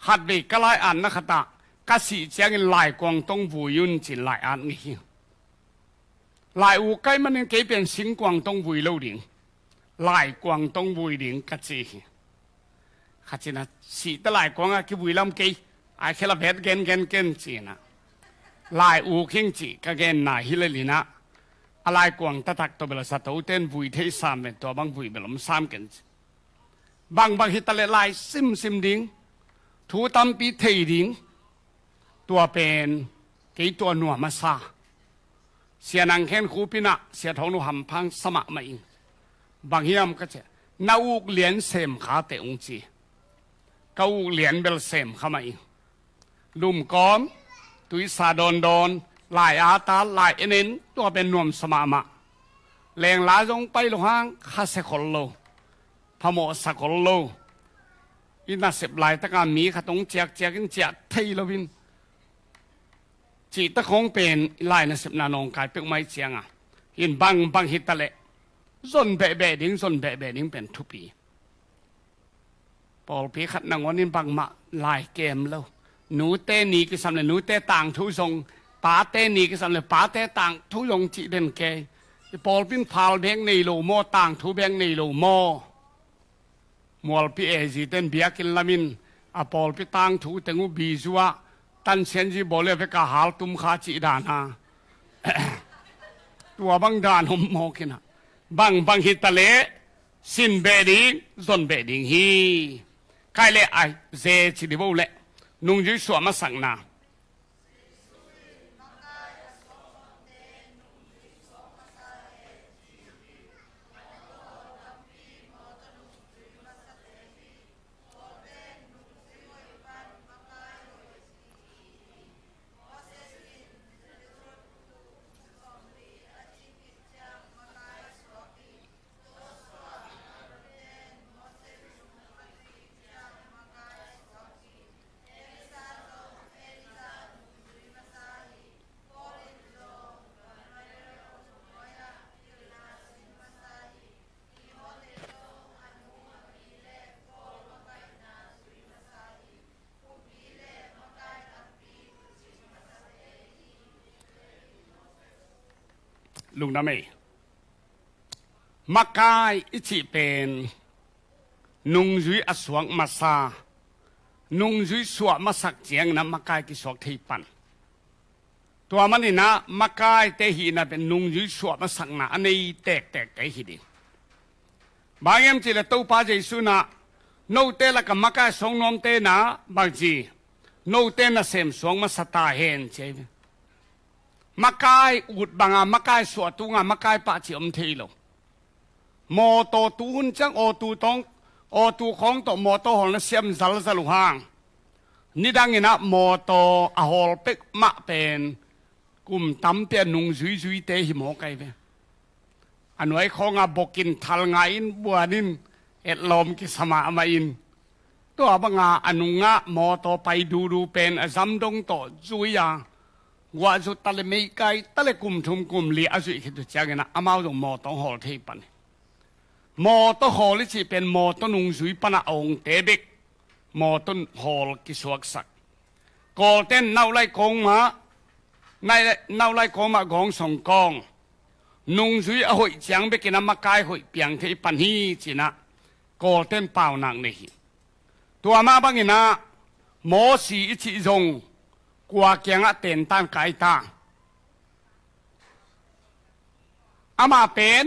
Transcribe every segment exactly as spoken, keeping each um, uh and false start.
Khatvei ka lai-atna khatah ka sih ciangin laikuang tawh vui un ci-in lai-at ngei hi. Lai-uk ka hih manin kei pen singkuang tawh vui lo ding, laikuang tawh vui ding ka ci hi. Khat in ah, sihte laikuang ah kivui lam kei, a khel a vet gengen ken ci-in ah, lai-uk hing cih ka genna hi lel in ah, a laikuang taktak tawh bel a zato ten vui thei sam ven, tua bang vui bel om sam ken ci. Bangbang hi ta leh lai simsim ding, thu tampi thei ding, tua pen kei tua nuam a sa. Sia Nang Khen Khup in ah Sia Thawng Nu hampha sa mahmah ing. Bang hiam ka cih leh, na uk lian sem kha teh ung ci. Ka uk lian bel sem kha mah ing. Lumkawm, tuisa dawndawn, lai-at a, lai-en-en, tua pen nuamsa mahmah. Lengla zong pai lo hang khasia khol lo, phamawhsa khol lo. I nasep laitaka mi khat hong ciakciak in ciah thei lo in, cihte khawng pen i lai nasepna nawngkai peuhmah hi ciang a, in bangbang hi ta leh zon behbeh ding, zon behbeh ding pen thupi. Pawlpi khat nangawn in bangmah lai kem lo. Nute ni kisam leh nute tangthu zong, pate ni kisam leh pate tangthu zong cih den kei. I pawlpi in phal bek nei lo maw, tangthu bek nei lo maw? Mualpi A G ten biakinn lam in a pawlpi tangthu teng uh bizu ah, tansianzi bawl leh vek a hal tum kha cih dan a, tua bang dan om mawk in ah, bangbang hi ta leh sin beh ding, zon beh ding hi. Kai leh a ze ci di bo leh, nungzui suah masakna. Lungdam ei. Makai i cih pen nungzui a suak masa, nungzui suah masak ciangin ah makai kisuak thei pan. Tua manin ah makaite hihna pen nungzui suah masakna a nei tektek kei hi ding. Bang hiam cih leh Topa Jesu in ah, note lakah makai suak nuamte in ah bang ci, note nasem suak masa ta hen ci hi. Makai ut banga, makai suah tunga, makai pah cih om thei lo. Mawtaw tu hun ciang aw tu tawng, aw tu khawng tawh mawtaw hawlna siam zalzal uh hang, nidang in ah mawtaw a hawl peuhmah pen kum tampi a nungzuizuite hi mawk ai ve. A nuai khawnga bokin thal ngai in buan in etlawm kisa mahmah in, tua banga a nungah mawtaw pai dudu pen a zamdong tawh zui a, guahzu ta leh meikai ta leh kum thum kum li a zuih khit uh ciangin ah amau zong mawtaw hawl thei pan hi. Mawtaw hawl i cih pen mawtaw nungzui pana a ongte bek mawtaw hawl kisuaksak. Kawlten naulai kawngmah, nai-, naulai kawngmah gawng song kawng, nungzui a hoih ciang bekin ah makai hoih piang thei pan hi ci-in ah Kawlten paunak nei hi. Tua mah bangin ah Mosi i cih zong kua kiangah tentan kai ta? Amah pen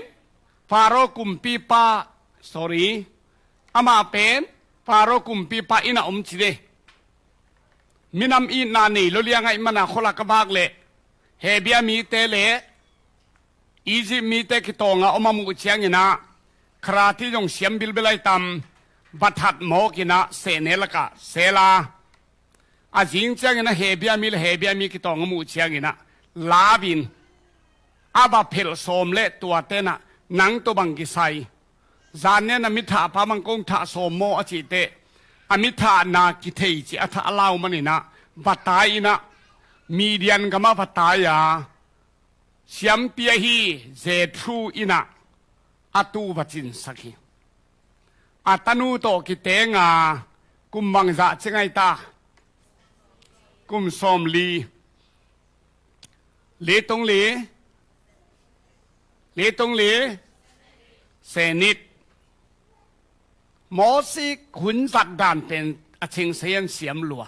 Faro kumpipa, sorry, amah pen Faro kumpipa inn ah om ci de. Minam itna nei lo liang ahih mana khualak a vak leh Hebia mite leh Egypt mite kitawng a om a muh ciangin ah, karate zong siam bilbel ai tam, va that mawk in ah sehnel lakah sel a, a zing ciangin ah Hebia mi leh Hebia mi kitawng a muh ciangin ah lau in, a va phelh sawm leh tuate in ah, nang tawh bang kisai, zan nen a mi thahpa bang kong thah sawm maw a cih teh, a mi thahna kithei cih a thah a lau manin ah va tai in ah, Midian gamah va tai a, siampi ahi Jethro inn ah a tu va cinsak hi. A tanu tawh kiteng a, Kum bangzah ciang ai ta? Kum sawmli. Li tong li. Li tong li. Senit. Mawsi hun zat dan pen a cing seian siam lua.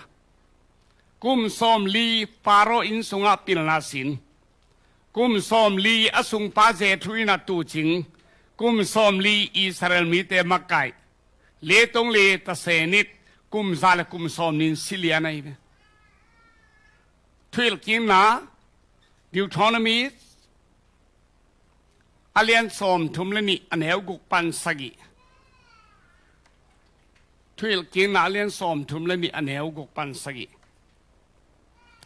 Kum sawmli Faro inn sungah pilna sin. Kum sawmli a sungpa Jethro inn ah tuucing. Kum sawmli Israel mite makaih. Li tong li ta senit. Kum za le kum sawmni in si lian ahi ve. Thuhilhkikna Deuteronomy a lian sawmthum le nih a neu guk pan sagih. Thuhilhkikna a lian sawmthum le nih a neu guk pan sagih.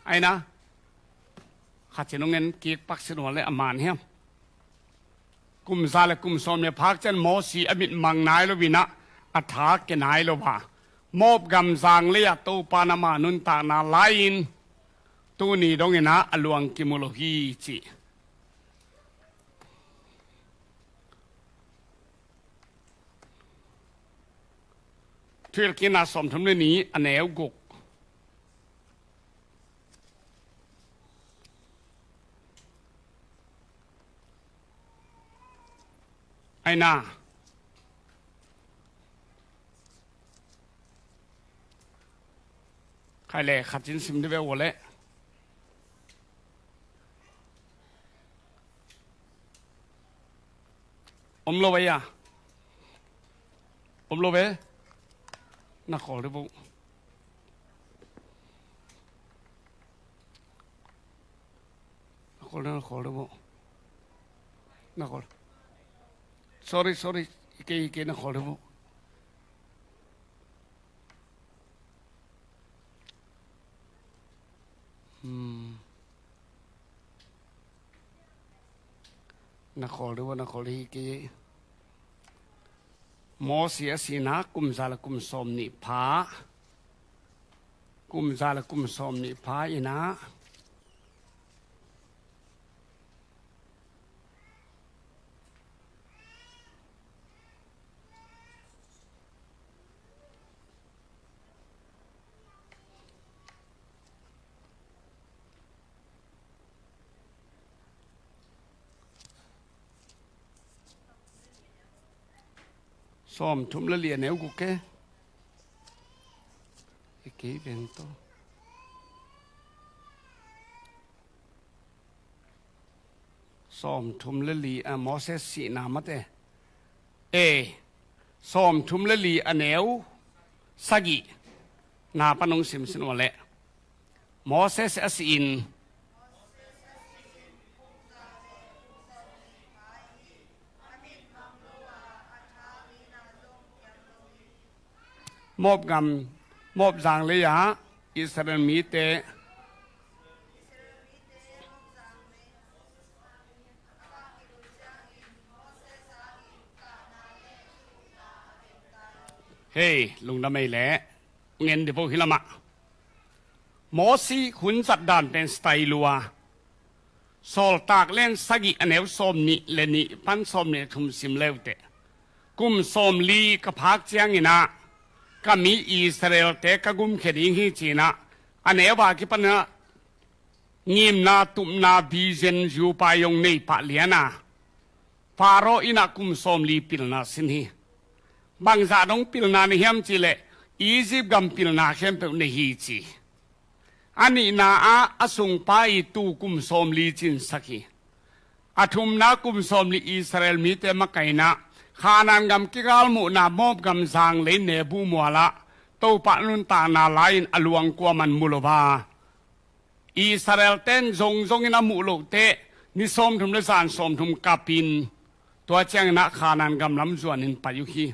Aina, khat ci nong en kik pak sin ua le a man hiam? Kum za le kum sawmni a phak ciang Mawsi a mit mang nai lo in ah, a tha kia nai lo a, Moab gam zanglei ah Topa in ama nuntakna la-in, tuni dongin ah a luang kimu lo hi ci. Thuhilhkikna sawmthum le nih a neu guk. Aina. Khai le, khat cin sim di ve ua le. Om lo ve ya. Om lo ve. Na khawl di vo. Na khawl, na khawl di vo. Na khawl. Sorry, sorry. Ike, ike na khawl di vo. Hmm. Na khawl di vo, na khawl di ike. Mawsi a sihna kum za le kum sawmnih pha. Kum za le kum sawmnih pha in ah. Sawmthum le li a neu guk e. Kei veng to. Sawmthum le li a Moses sihna mate. E, sawmthum le li a neu sagih na pan hong simsim ua le. Moses a sih in. Moab gam, Moab zanglei ah Israel mite. Hei, lungdam ei leh, ngen di vo hi lamah. Mawsi hun zat dan pen style lua. Sawltak lian sagih a neu sawmnih le nih pan sawmnih le thum sim leuteh. Kum sawmli ka phak ciangin ah, ka mi Israel-te ka gumkhia ding hi ci-in ah, a neu a kipan ah, ngimna, tupna, vision, zupai hong nei pah lian a, Faro inn ah kum sawmli pilna sin hi. Bangzah dong pilna nei hiam cih leh, Egypt gam pilna khempeuh nei hi ci. A nihna ah a sungpa i tuu kum sawmli cinsak hi. A thumna kum sawmli Israel mite makaihna, Khanaan gam kigalmuhna Moab gam zanglei Nebu mual ah Topa nuntakna la-in a luang kuaman mu lo a, Israel-ten zongzongin a muh lohteh ni sawmthum le zan sawmthum kapin, tua ciangin ah Khanaan gam lam zuanin pai uh hi.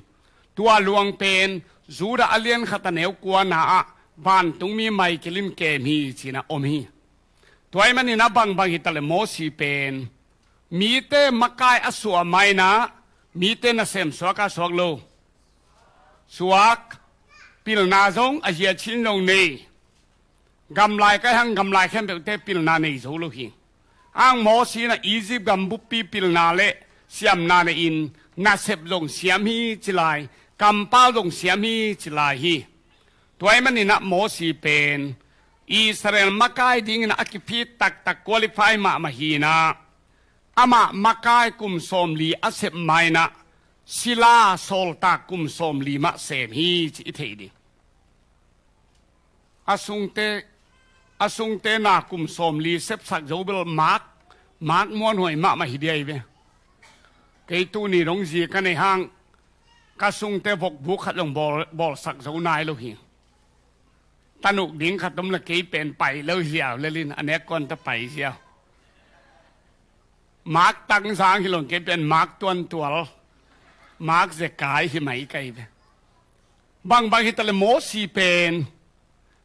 Tua luang pen Judah a lian khat a neu kuana ah vantungmi Michael in kem hi ci-in ah om hi. Tua ahih manin ah bangbang hi taleh Mawsi pen mite makai a suah ma-in ah, mite nasem suak a suak lo, suak. Pilna zong a zia cin zong nei. Gamlai kai hang gamlai khempeuhte pilna nei zo lo hi. Ang Mawsi in ah Egypt gam buppi pilna le siamna nei-in nasep zong siam hi ci lai, kampau zong siam hi ci lai hi. Tua ahih maninah Mosi pen Israel makai dingin a kiphit taktak qualify mahmah hinah, amah makai kum sawmli a sep mainah sila sawltak kum sawmli mah sem hi ci i thei ding. A sungte, a sungte na kum sawmli sepsak zo bel mak, mak muanhuai mahmah hi diai ve. Kei tuni dong zi ka nei hang, ka sungte vokbuk khat zong bawl, bawlsak zo nai lo hi. Tanuk ding khat om le kei pen pai lo ziau lelin a nek kon ta pai ziau. Mak tangzang hi lo kei pen mak tuantual, mak zekai hi mai kai ve. Bangbang hi ta le Mosi pen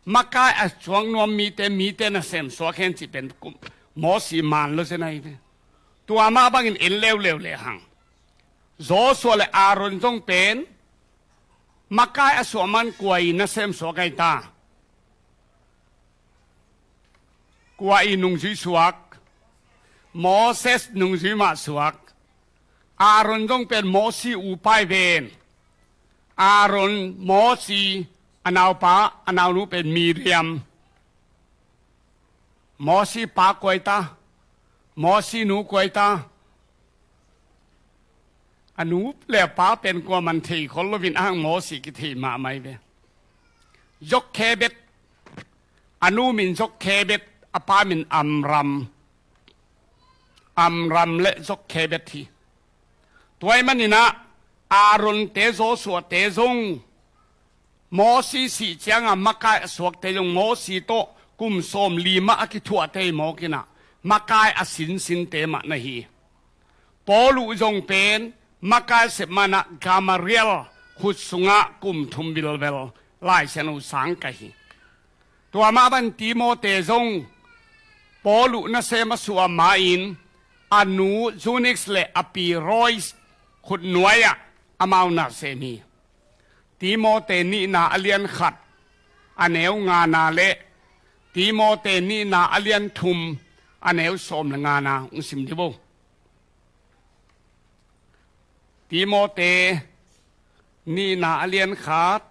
makai a suak nuam mite, mite na sem suak hen ci pen kum, Mosi man lo zen ahi ve. Tua mah bangin en leuleu le hang, Joshua le Aaron zong pen makai a suah man kua i na sem suak ai ta? Kua i nungzui suak? Moses nungzui mah suak. Aaron zong pen Mosi upai ven. Aaron, Mosi a naupa, a naunu pen Miriam. Mosi pa kua ai ta? Mosi nu kua ai ta? A nu le a pa pen kua man thei khol lovin ahang Mosi kithei mahmah hi ve. Jokhebed, a nu min Jokhebed, a pa min Amram. Amram le Jokhebed hi. Tua ahih maninah Aaron te, Joshua te zong Mosi sih cianga makai a suakte zong Mosi tawh kum sawmli mah a kithuahte hi mawk inah makai a sinsinte mah na hi. Paulu zong pen makai a sep manah Gamaliel khut sungah kum thum vilvel Lai Siangtho sang ka hi. Tua mah ban Timote zong Paulu nasem a suah ma-in a nu Zunis le a pi Lois khutnuai-ah amau nasem hi. Timote nihna a lian khat a neu ngana le Timote nihna a lian thum a neu sawm le ngana hong sim dih bo. Timote nihna a lian khat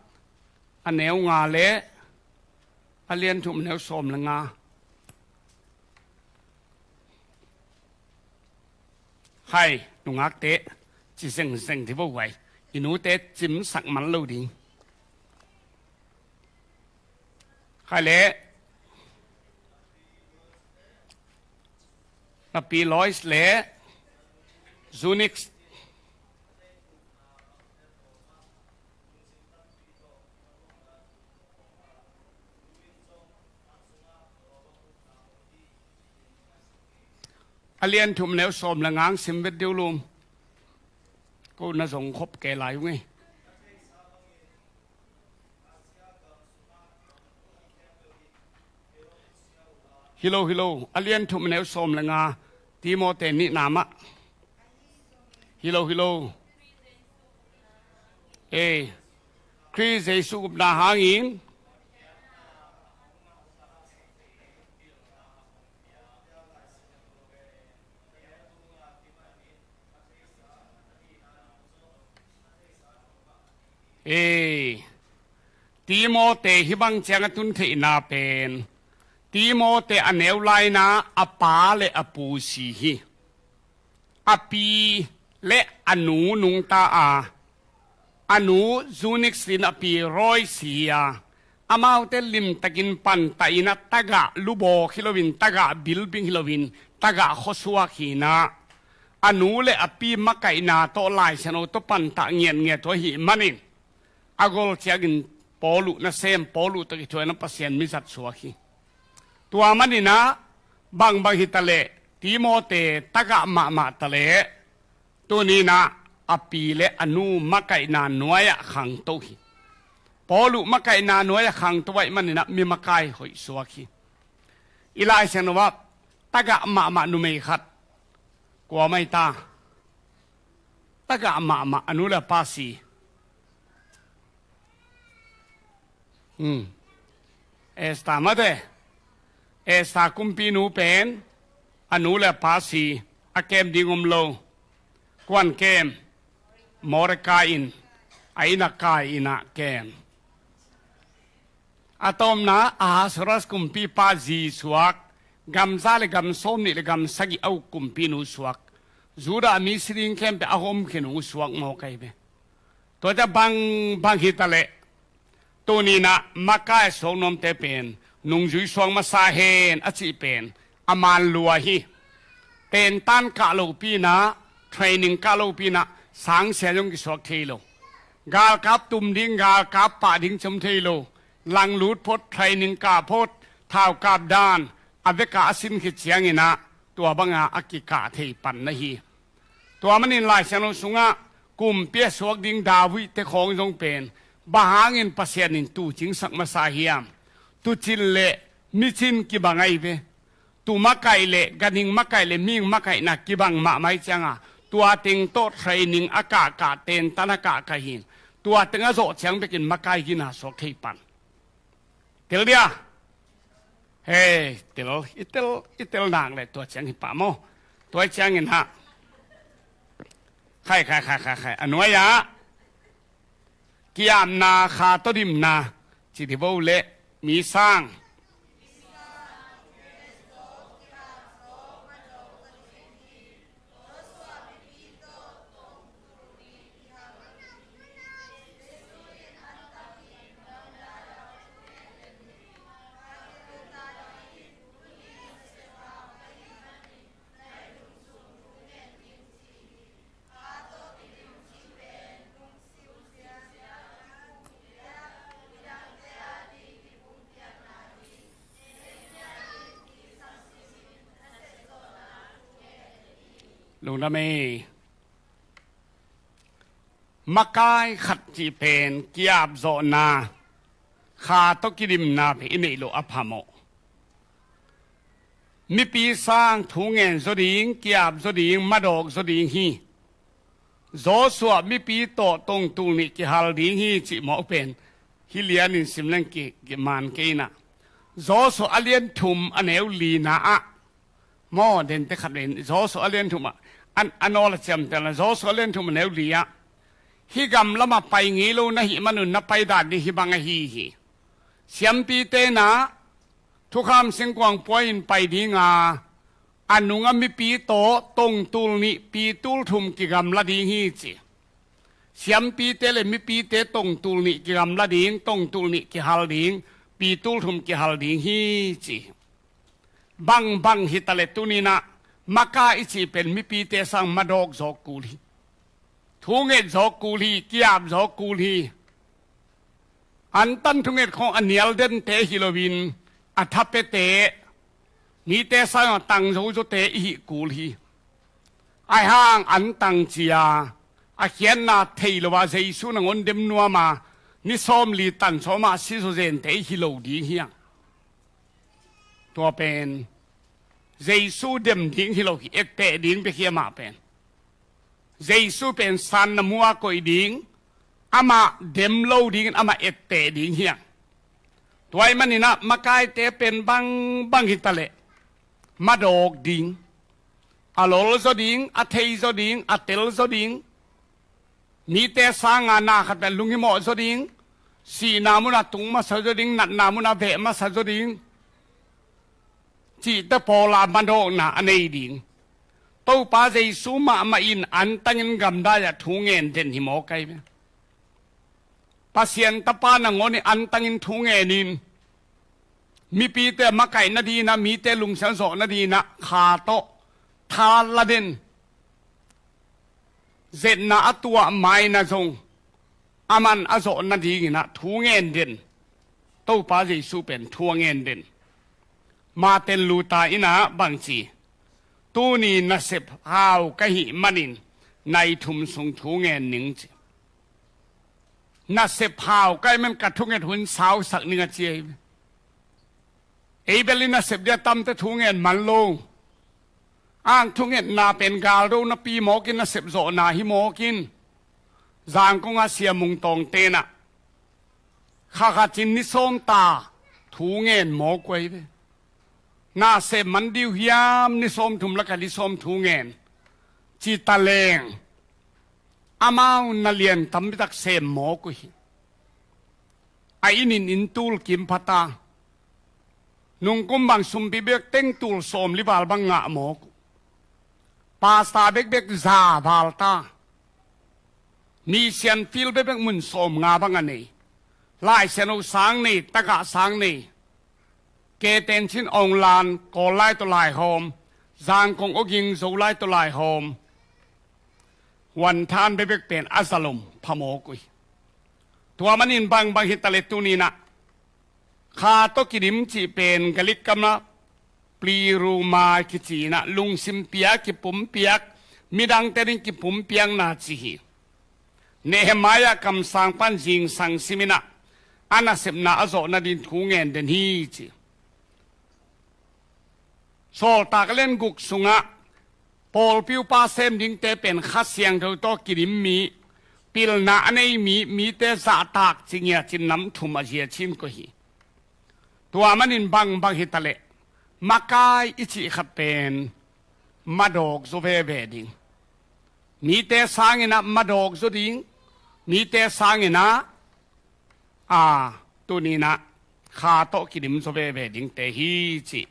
a neu nga le a lian thum a neu sawm le nga. Hai, nungakte, ci zengzeng dih bo guai. I nute cimsak man lo ding. Khai le na pi Lois le Zunis. A lian thum neu sawm le nga hong sim vet dih lum. Ko na zong khop kei lai ung ei. Hi lo, hi lo. A lian thum neu sawm le nga, Timote nihna mah. Hi lo, hi lo. Ei, Khrih Jesu gupna hangin Ei, Timote hih bang ciang a tun theihna pen Timote a neu laina a pa le a pu si hi. A pi le a nu nungta a, a nu Zunis in a pi Lois hi a, amaute limtakin pantah inah tagah lubawk hi loin, tagah bilbing hi loin, tagah khuasuak hinah a nu le a pi makaihna tawh Lai Siangtho tawh pantah ngiatngiat uh ahih manin a gol ciangin Paulu nasem, Paulu tawh kithuahna Pasian mizat suak hi. Tua maninah bangbang hi ta leh Timote tagah mahmah ta leh tuninah a pi le a nu makaihna nuai-ah khangto hi. Paulu makaihna nuai-ah khangto ahih maninah mi makai hoih suak hi. I Lai Siangtho ah tagah mahmah numei khat kua mai ta? Tagah mahmah a nu le a pa si. Hmm. Esther mate. Esther kumpinu pen a nu le a pa si, a kem ding om lo. Kuan kem? Mordecai in a inn a kai inah kem. A tawpna Ahasuerus kumpipa zi suak, gam za le gam sawmnih le gam sagih a uk kumpinu suak, Judah mi si ding khempeuh a homkhiatnu suak mawk ahi ve. Tua ciang bangbang hitaleh, tuni-in ah makai a suak nuamte pen nungzui suak masa hen a cih pen a man lua hi. Tentan kah lopi-in ah, training kah lopi-in ah sangsia zong kisuak thei lo. Galkap tum ding, galkap pah ding ci om thei lo. Langlut phot, training kah phot, thaukap dan a vekah a sin khit ciangin ah tua banga a kikah thei pan na hi. Tua manin Lai Siangtho sungah kumpi a suak ding David te khawng zong pen bang hangin Pasian in tu cingsak masa hiam? Tu cin le mi cin kibang ahi ve. Tu makaih le, ganhing makaih le, mihing makaihna kibang mahmah hi cianga, tua teng tawh training a kahkah, tentan a kahkah hi. Tua teng a zawh ciang bekin makai gina suak thei pan. Tel dia. Hei, tel, i tel, i tel nak le tua ciang hi pah maw. Tua ciangin ah, khai, khai, khai, khai, khai. A nuai-ah ki-apna, kha tawh dimna, ci di bo le, mi sang. Lungdam ei. Makai khat cih pen ki-apzawhna, kha tawh kidimna pen i neih loh a phamawh. Mipi sang thu ngen zaw ding, ki-ap zaw ding, madawk zaw ding hi. Joshua mipi tawh tongtul nih kihal ding hi cih mawk pen hih lianin sim leng ki, kiman kei inah. Joshua a lian thum a neu lina ah, maw, dente khat vein, Joshua a lian thum ah, an, a nawl a ciamtel na, Joshua a lian thum a neu li ah, hih gam lamah pai ngei lo na hih manun na pai dan ding hih bang ahi hi. Siampite inah thukham singkuang pua-in pai dinga, a nunga mipi tawh tongtul nih pitul thum kigamla ding hi ci. Siampite le mipite tongtul nih kigamla ding, tongtul nih kihal ding, pitul thum kihal ding hi ci. Bangbang hitaleh tuni inah makai i cih pen mipite sang madawk zawk kul hi. Thunget zawk kul hi, ki-ap zawk kul hi. Antan thunget khawng a nial dente hi loin a thapete, mite sangah tang zozawte i hih kul hi. Aihang antang cia a khiatna thei lo a Jesu nangawn dem nuama ni sawmli tan sawma a si zawzente i hi lo ding hiang. Tua pen Jesu dem ding hi lo hi, etteh ding bek hi amah pen. Jesu pen sanna mua koih ding, amah dem lo dingin amah etteh ding hiang. Tua ahih maninah makaite pen bangbang hitaleh madawk ding, a lol zaw ding, a thei zaw ding, a tel zaw ding. Mite sanga na khat pen lunghimawh zaw ding, sihna munah tung masa zaw ding, natna munah veh masa zaw ding, cihte pawla madawkna a nei ding. Topa Jesu mahmah in antangin gamdai-ah thu ngen den hi mawk ahi ve. Pasian Tapa nangawn in antangin thu ngenin mipite makaih nadinah, mite lungsiang zawh nadinah kha tawh tha la den. Zetna a tuah maina zong aman a zawh nadinginah thu ngen den. Topa Jesu pen thu a ngen den. Martin Luther inah bangci, tuni nasep hau ka hih manin nai thum sung thu ngen ning ci. Nasep hau ka hih man ka thunget hun sausak ning a ci ahi ve. Ei bel i nasep dia tamte thu ngen man lo. Ang thungetna pen galdo napi mawkin nasep zawhna hi mawkin. Zangkong a Sia Mung Tawng tenah kha khat cin ni sawm ta thu ngen mawk uh ahi ve. Nasep man dih uh hiam, ni sawm thum lakah ni sawm thu ngen ci taleng amau na lian tampitak sem mawk uh hi. A inn in inn tul kim pha ta. Nungkum bang sumpi bek teng tul sawm li val bang ngah mawk. Pasta bekbek za val ta. Mission field bekbek mun sawm nga bang a nei. Laisiangtho sang nei, tagah sang nei. Ketenchin Aung Hlaing, Kawl lai tawh laihawm. Zangkong Awging, Zo lai tawh laihawm. Huan than bekbek pen a zalom phamawk uh hi. Tua manin bangbang hi ta le tuni-in ah Kha tawh kidim cih pen Galik kamah pleroma kici-in ah lungsim piak, kipumpiak, midangte ding kipumpiakna ci hi. Nehemiah kamsang pan zingsang simin ah a nasepna a zawh nading thu ngen den hi ci. Sawltak a lian guk sungah pawlpi upa sem dingte pen Kha Siangtho tawh kidim mi, pilna a nei mi, mite zahtak ci ngiat cin nam thum a zia cin koih hi. Tua manin bangbang hi ta leh makai i cih khat pen madawk zaw veve ding. Mite sangin ah madawk zaw ding. Mite sangin ah a, tuni-in ah Kha tawh kidim zaw veve dingte hi ci.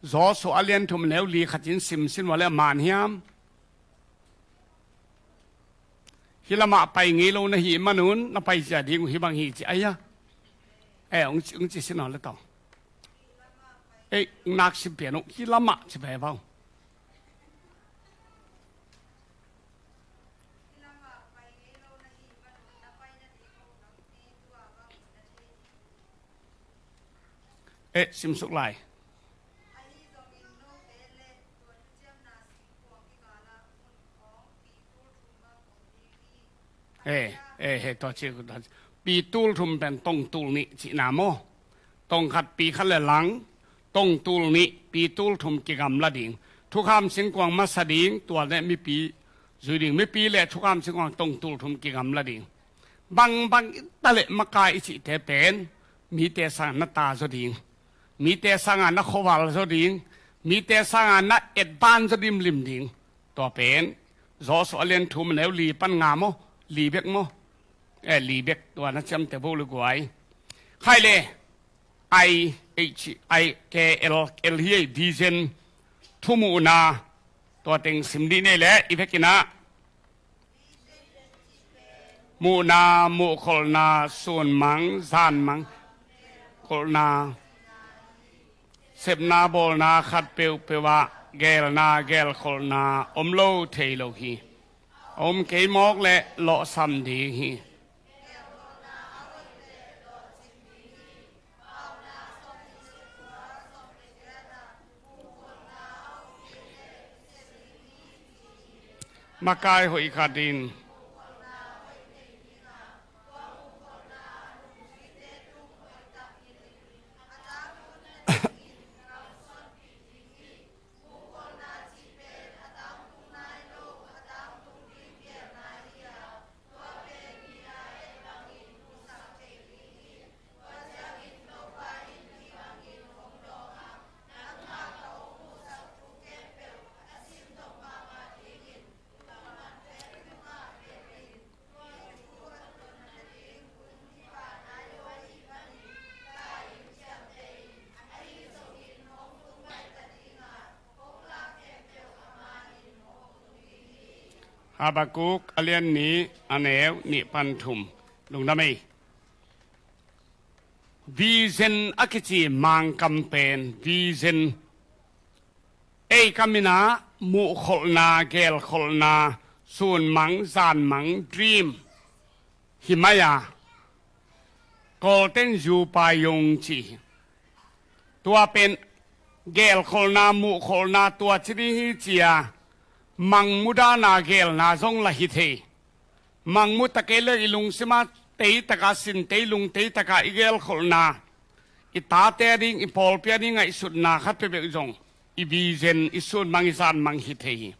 Joshua a lian thum neu li khat in simsim uh leh a man hiam? Hih lamah pai ngei lo na hih manun na pai zia ding uh hi bang hi ci. Ai-a, eh, ung ci, ung ci sin aw le tawh. Ei, ung nak sim pian uh, hih lamah ci pai bang. Eh, simsuk lai. Eh, eh, he, tua ci, tua ci. Pi tul thum pen tong tul nih cihna maw? Tong khat pi khat le lang, tong tul nih pi tul thum kigamla ding. Thukham singkuang masa ding, tua le mipi zui ding. Mipi le thukham singkuang tong tul thum kigamla ding. Bangbang i ta le makai i cihte pen mite sang na ta zaw ding. Mite sangah na khuaval zaw ding. Mite sangah na etban zaw dimlim ding. Tua pen Joshua a lian thum neu li pan nga maw? Li bek maw? Eh, li bek tua na ciamteh bo le guai. Khai le I H I K L, L hi ei, vision, thumuhna, tua teng sim dih nei le i vekin ah muhna, muhkholhna, sunmang, zanmang, kholhna, sepna, bawlna khat peuhpeuh ah geelna, geelkholhna om lo thei lo hi. A om kei mawk leh lawhsam ding hi. Makai hoih khat in Habakuk a lian nih, a neu nih pan thum. Lungdam ei. Vision a kici Mangkam pen, vision. Ei kam in ah muhkholhna, geelkholhna, sunmang, zanmang, dream. Hi mai a, Kawlten zupa yong ci hi. Tua pen geelkholhna, muhkholhna tua ci ding hi ci a, mangmuhna geelna zong lah hi thei. Mangmuh ta kei le i lungsim ah tei taka sin tei, lung tei taka i geelkholhna, i tate a ding, i pawlpi a ding ngaihsutna khat peuhpeuh zong i vision, i sunmang, i zanmang hi thei hi.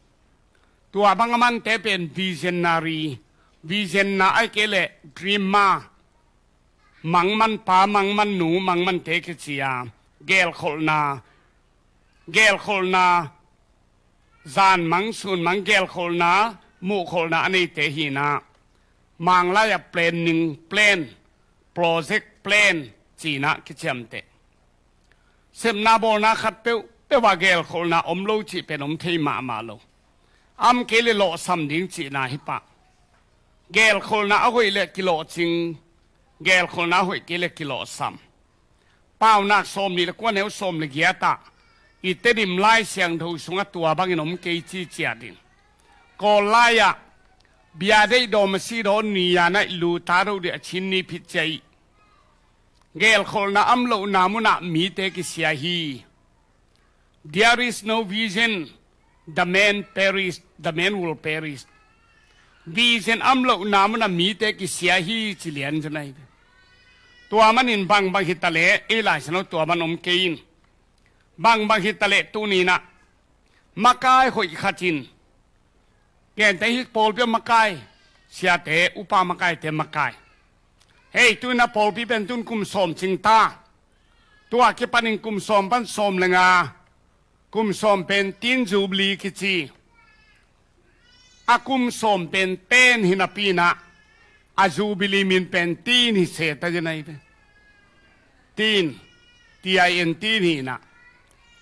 Tua bang a mante pen visionary, vision na ahih kei leh dreamer, mangmanpa, mangmannu, mangmante kici a, geelkholhna, geelkholhna, zanmang, sunmang, geelkholhna, muhkholhna a neite hi in ah, Manglai ah planning, plan, Project plan cihna kiciamteh. Sepna bawlna khat peuhpeuh ah gelkholhna om lo cih pen om thei mahmah lo. Am kei le lawhsam ding cihna hi pah. Gelkholhna a hoih le kilawhcing, gelkholhna a hoih kei le kilawhsam. Paunak sawmnih le kua neu sawm le giat ah i Tedim Lai Siangtho sungah tua bangin om kei ci ciat in. Kawl lai-ah bia deih dawm a si dawn ni-a na i lu ta do dih a cin ni phit cia ih. Gelkholhna om lohna munah mite kisia hi. There is no vision, the man perish, the man will perish. Vision om lohna munah mite kisia hi ci lian zaw nai ve. Tua manin bangbang hi ta leh ei Lai Siangtho tua man om kei in. Bangbang hi ta leh tuni-in ah makai hoih khat in, gente hi pawlpi ah makai, siate upa makaite makai. Hei, tu-in ah pawlpi pen tu-in kum sawm cing ta. Tua kipanin kum sawm pan sawm le nga, kum sawm pen Tin Jubilee kici. A kum sawm pen ten hi napi-in ah a Jubilee min pen Tin hi se ta zaw nai ve. Tin, T I N, Tin hi-in ah.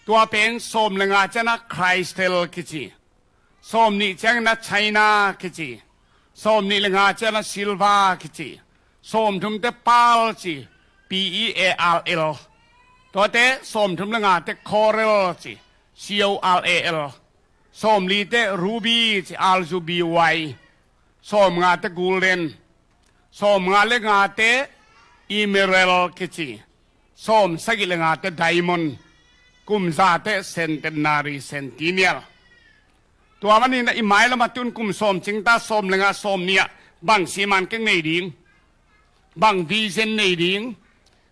Tua pen sawm le nga ciangin ah Chrystal kici. Sawmnih ciangin ah China kici. Sawmnih le nga ciangin ah Silver kici. Sawmthumte Pearl ci, P E A R L. Tuate sawmthum le ngate Coral ci, C O R A L. Sawmlite Ruby ci, R U B Y. Sawmngate Golden. Sawmnga le ngate Emerald kici. Sawmsagih le ngate Diamond. Kumzate Centenary, Centennial. Tua manin ah i mailam ah tu-in kum sawm cing ta, sawm le nga, sawmnih ah bang siman keng nei ding, bang vision nei ding,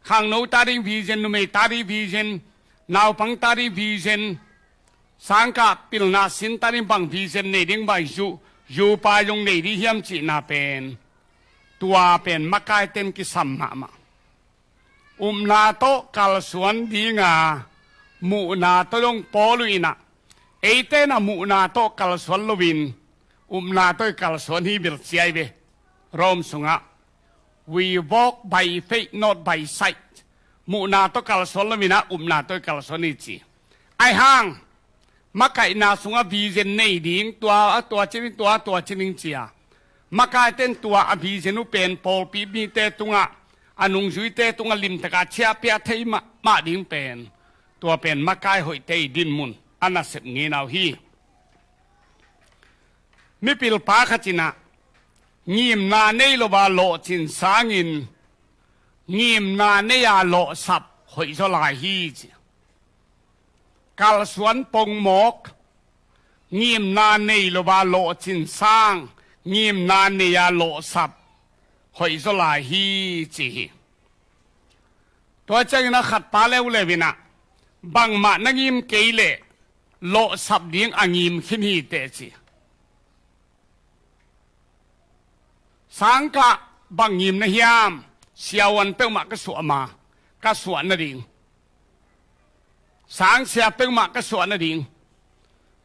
khangno ta ding vision, numei ta ding vision, naupang ta ding vision, sangkah pilna sin ta ding bang vision nei ding, bang zu, zupa zong nei ding hiam cihna pen, tua pen makaite in kisam mahmah. Upna tawh kalsuan dinga muhna tawh dong Paul in ah, eite in ah muhna tawh kalsuan loin upna tawh i kalsuan hi bel ci ai ve. Rome sungah, "We walk by faith, not by sight." Muhna tawh kalsuan loin ah upna tawh i kalsuan hi ci. Ahih hang makaihna sungah vision nei ding, tua a tua ci ding, tua a tua ci ding ci a, makaite in tua a vision uh pen pawlpi mite tungah, a nungzuite tungah limtakin ciahpih thei mah, mah ding pen, tua pen makai hoihte i dinmun a nasep ngei uh hi. Mipilpa khat in ah, ngimna nei lo a lawhcin sangin ngimna nei a lawhsap hoih zaw lai hi ci. Kalsuan pongmawk, ngimna nei lo a lawhcin sang, ngimna nei a lawhsap hoih zaw lai hi ci hi. Tua ciangin ah khatpa leuleu in ah, bangmah na ngim kei leh lawhsap ding a ngim khin hi teh ci. Sangkah bang ngim na hiam? Siavuan peuhmah ka suah ma, ka suah nading. Sangsia peuhmah ka suah nading.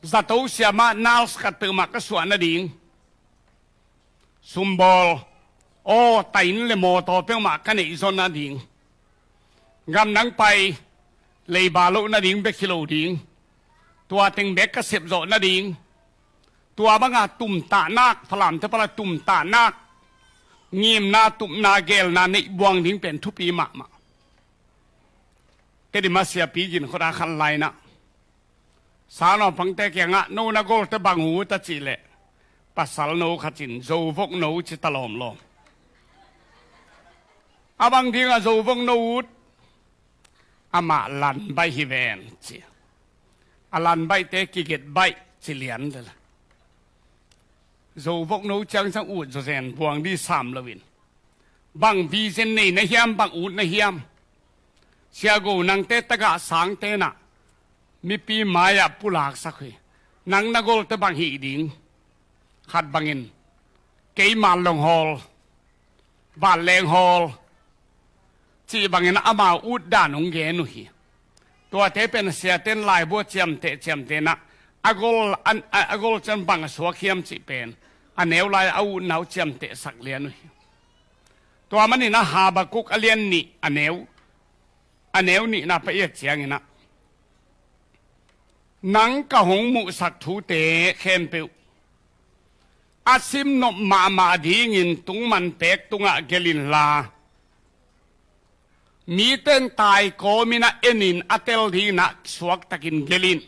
Zato sia mah, nurse khat peuhmah ka suah nading. Sumbawl, aw, tain le mawtaw peuhmah ka neih zaw nading. Gamdang pai, leiba loh nading bek hi lo ding. Tua teng bek ka sep zawh nading. Tua banga tumtahnak, Falamte pala tumtahnak, ngimna, tupna, geelna neih buang ding pen thupi mahmah. Tedim a siapi gin khawng a khan lai-in ah, sangnaupangte kiangah, "No na golte bang ut?" a cih leh, pasal no khat in, "Zovok no," ci ta lawmlawm. "A bang dingah zovok no ut?" "Amah lan baih hi ven," ci. A lan baihte kiget baih ci lian lel. Zovok no ciangciang ut zawzen buang dih sam loin, bang vision nei na hiam, bang ut na hiam? Siago, nangte tagah sangte in ah mipi mai-ah pulaksak uh hi. Nang na golte bang hih ding? Khat bangin, "Kei Manlong hawl, Vanleng hawl," cih bangin amau ut dan hong gen uh hi. Tuate pen siate'n laibu a ciamteh ciamteh in ah, a gol, a, a, a gol ciang bang a suak hiam cih pen a neu lai a utna uh ciamtehsak lian uh hi. Tua manin a Habakuk a lian nih a neu, a neu nihna pah i et ciangin ah, nang ka hong muhsak thute khempeuh a simnop mahmah dingin tungman pek tungah gelh inla, mite in taikawmin a enin a tel dingin ah suaktakin gelh in.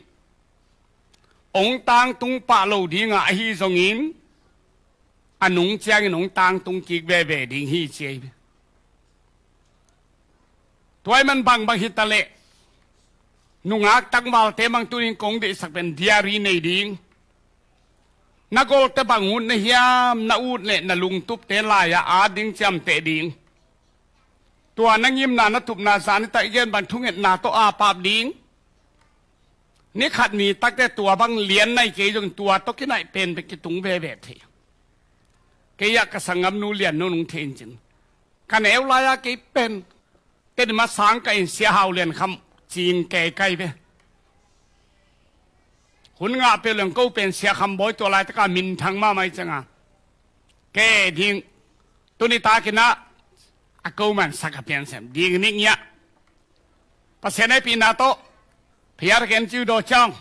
Hong tangtung pah lo ding a, ahi zongin a nung ciangin hong tangtung kik veve ding hi, ci hi. Tua ahih man bangbang hi taleh, nungak tangvalte bang tuni-in kong deihsak pen diary nei ding. Na golte bang ut na hiam, na ut leh na lungtupte lai-ah at ding, ciamteh ding. Tua na ngimna na tupna zan nitak i gen bang thungetna tawh apap ding. Ni khat ni takte tua bang lian nai kei zong tua tawh kinaih penpen kitung veve thei. Kei ah ka sanggamnu lian nunung thei in cin, ka neu lai-a kei pen, teni ma sang ka in Sia Hau Lian Kham cing kei kai ve. Hun ngah peuh leng ko pen Sia Kham Bawi tua laitaka minthang mahmah i cianga, kei ding, tuni takin ah a ko man sak a pian sem ding ning ia. Pasian hehpihna tawh, phiar ken ciu daw ciang,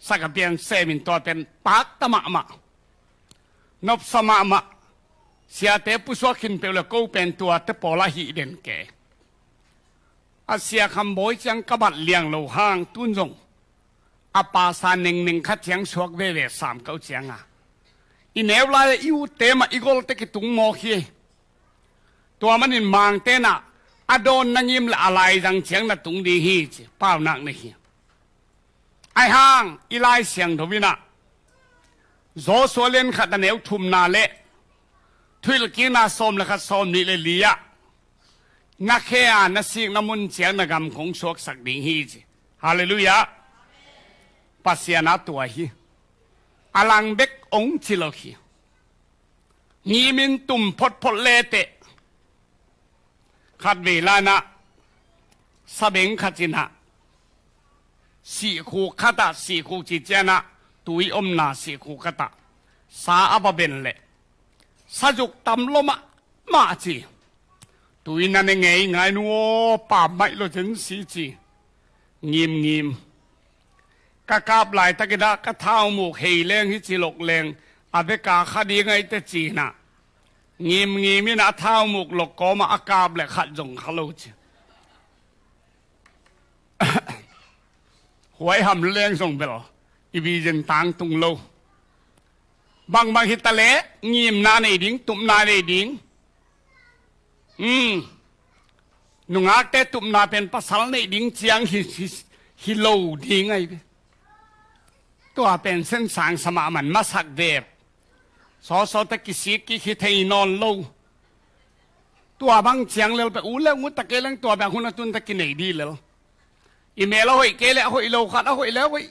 sak a pian sem in tua pen pakta mahmah, nopsa mahmah. Siate pusuak khin peuh le ko pen tuate pawl ah hih den kei. A Sia Kham Bawi ciang ka bat liang lo hang tun zong a pasa nengneng khat ciang suak veve sam ka uh cianga, i neu lai-ah i utte mah i golte kitung mawk hi. Tua manin mangte in ah a dawn na ngim leh a laizang ciang na tung ding hi, ci paunak na hi. Ahi hang i Lai Siangtho in ah Joshua lian khat a neu thumna le Thuhilhkikna sawm le khat, sawm nih le li ah, na khe a na sikna mun ciang na gam kong suaksak ding hi, ci. Halleluiah. Pasian a tua hi. A lang bek hong ci lo hi. Ngimin tum photphot leteh, khatvei lai-in ah sabeng khat in ah sihkhuk khat ah, sihkhuk ci ciangin ah tui omna sihkhuk khat ah sa a va ben leh, sazuk tam lua mahmah, ci. Tui na ne ngeingai nu aw, pammaih lua zen si, ci. Ngimngim. Ka kap laitakin ah ka thaumuk hei leng hi ci lok leng a beka kha ding ahi teh, ci-in ah ngimngim in a thaumuk lok kawmah a kap leh khat zong kha lo, ci. Huaiham leng zong bel i vision tangtung lo. Bangbang hi taleh ngimna nei ding, tupna nei ding. Hmm. Nungakte tupna pen pasal neih ding ciang hi, hi, hi lo ding ahi ve. Tua pen sensang sa mahmah in masak vep. Sawsawte kisik kik hi thei nawn lo. Tua bang ciang lel pen u le u ta kei leng tua bang hun a tun ta kinei dih lel. I mel a hoih kei leh a hoih lo khat, a hoih le a hoih.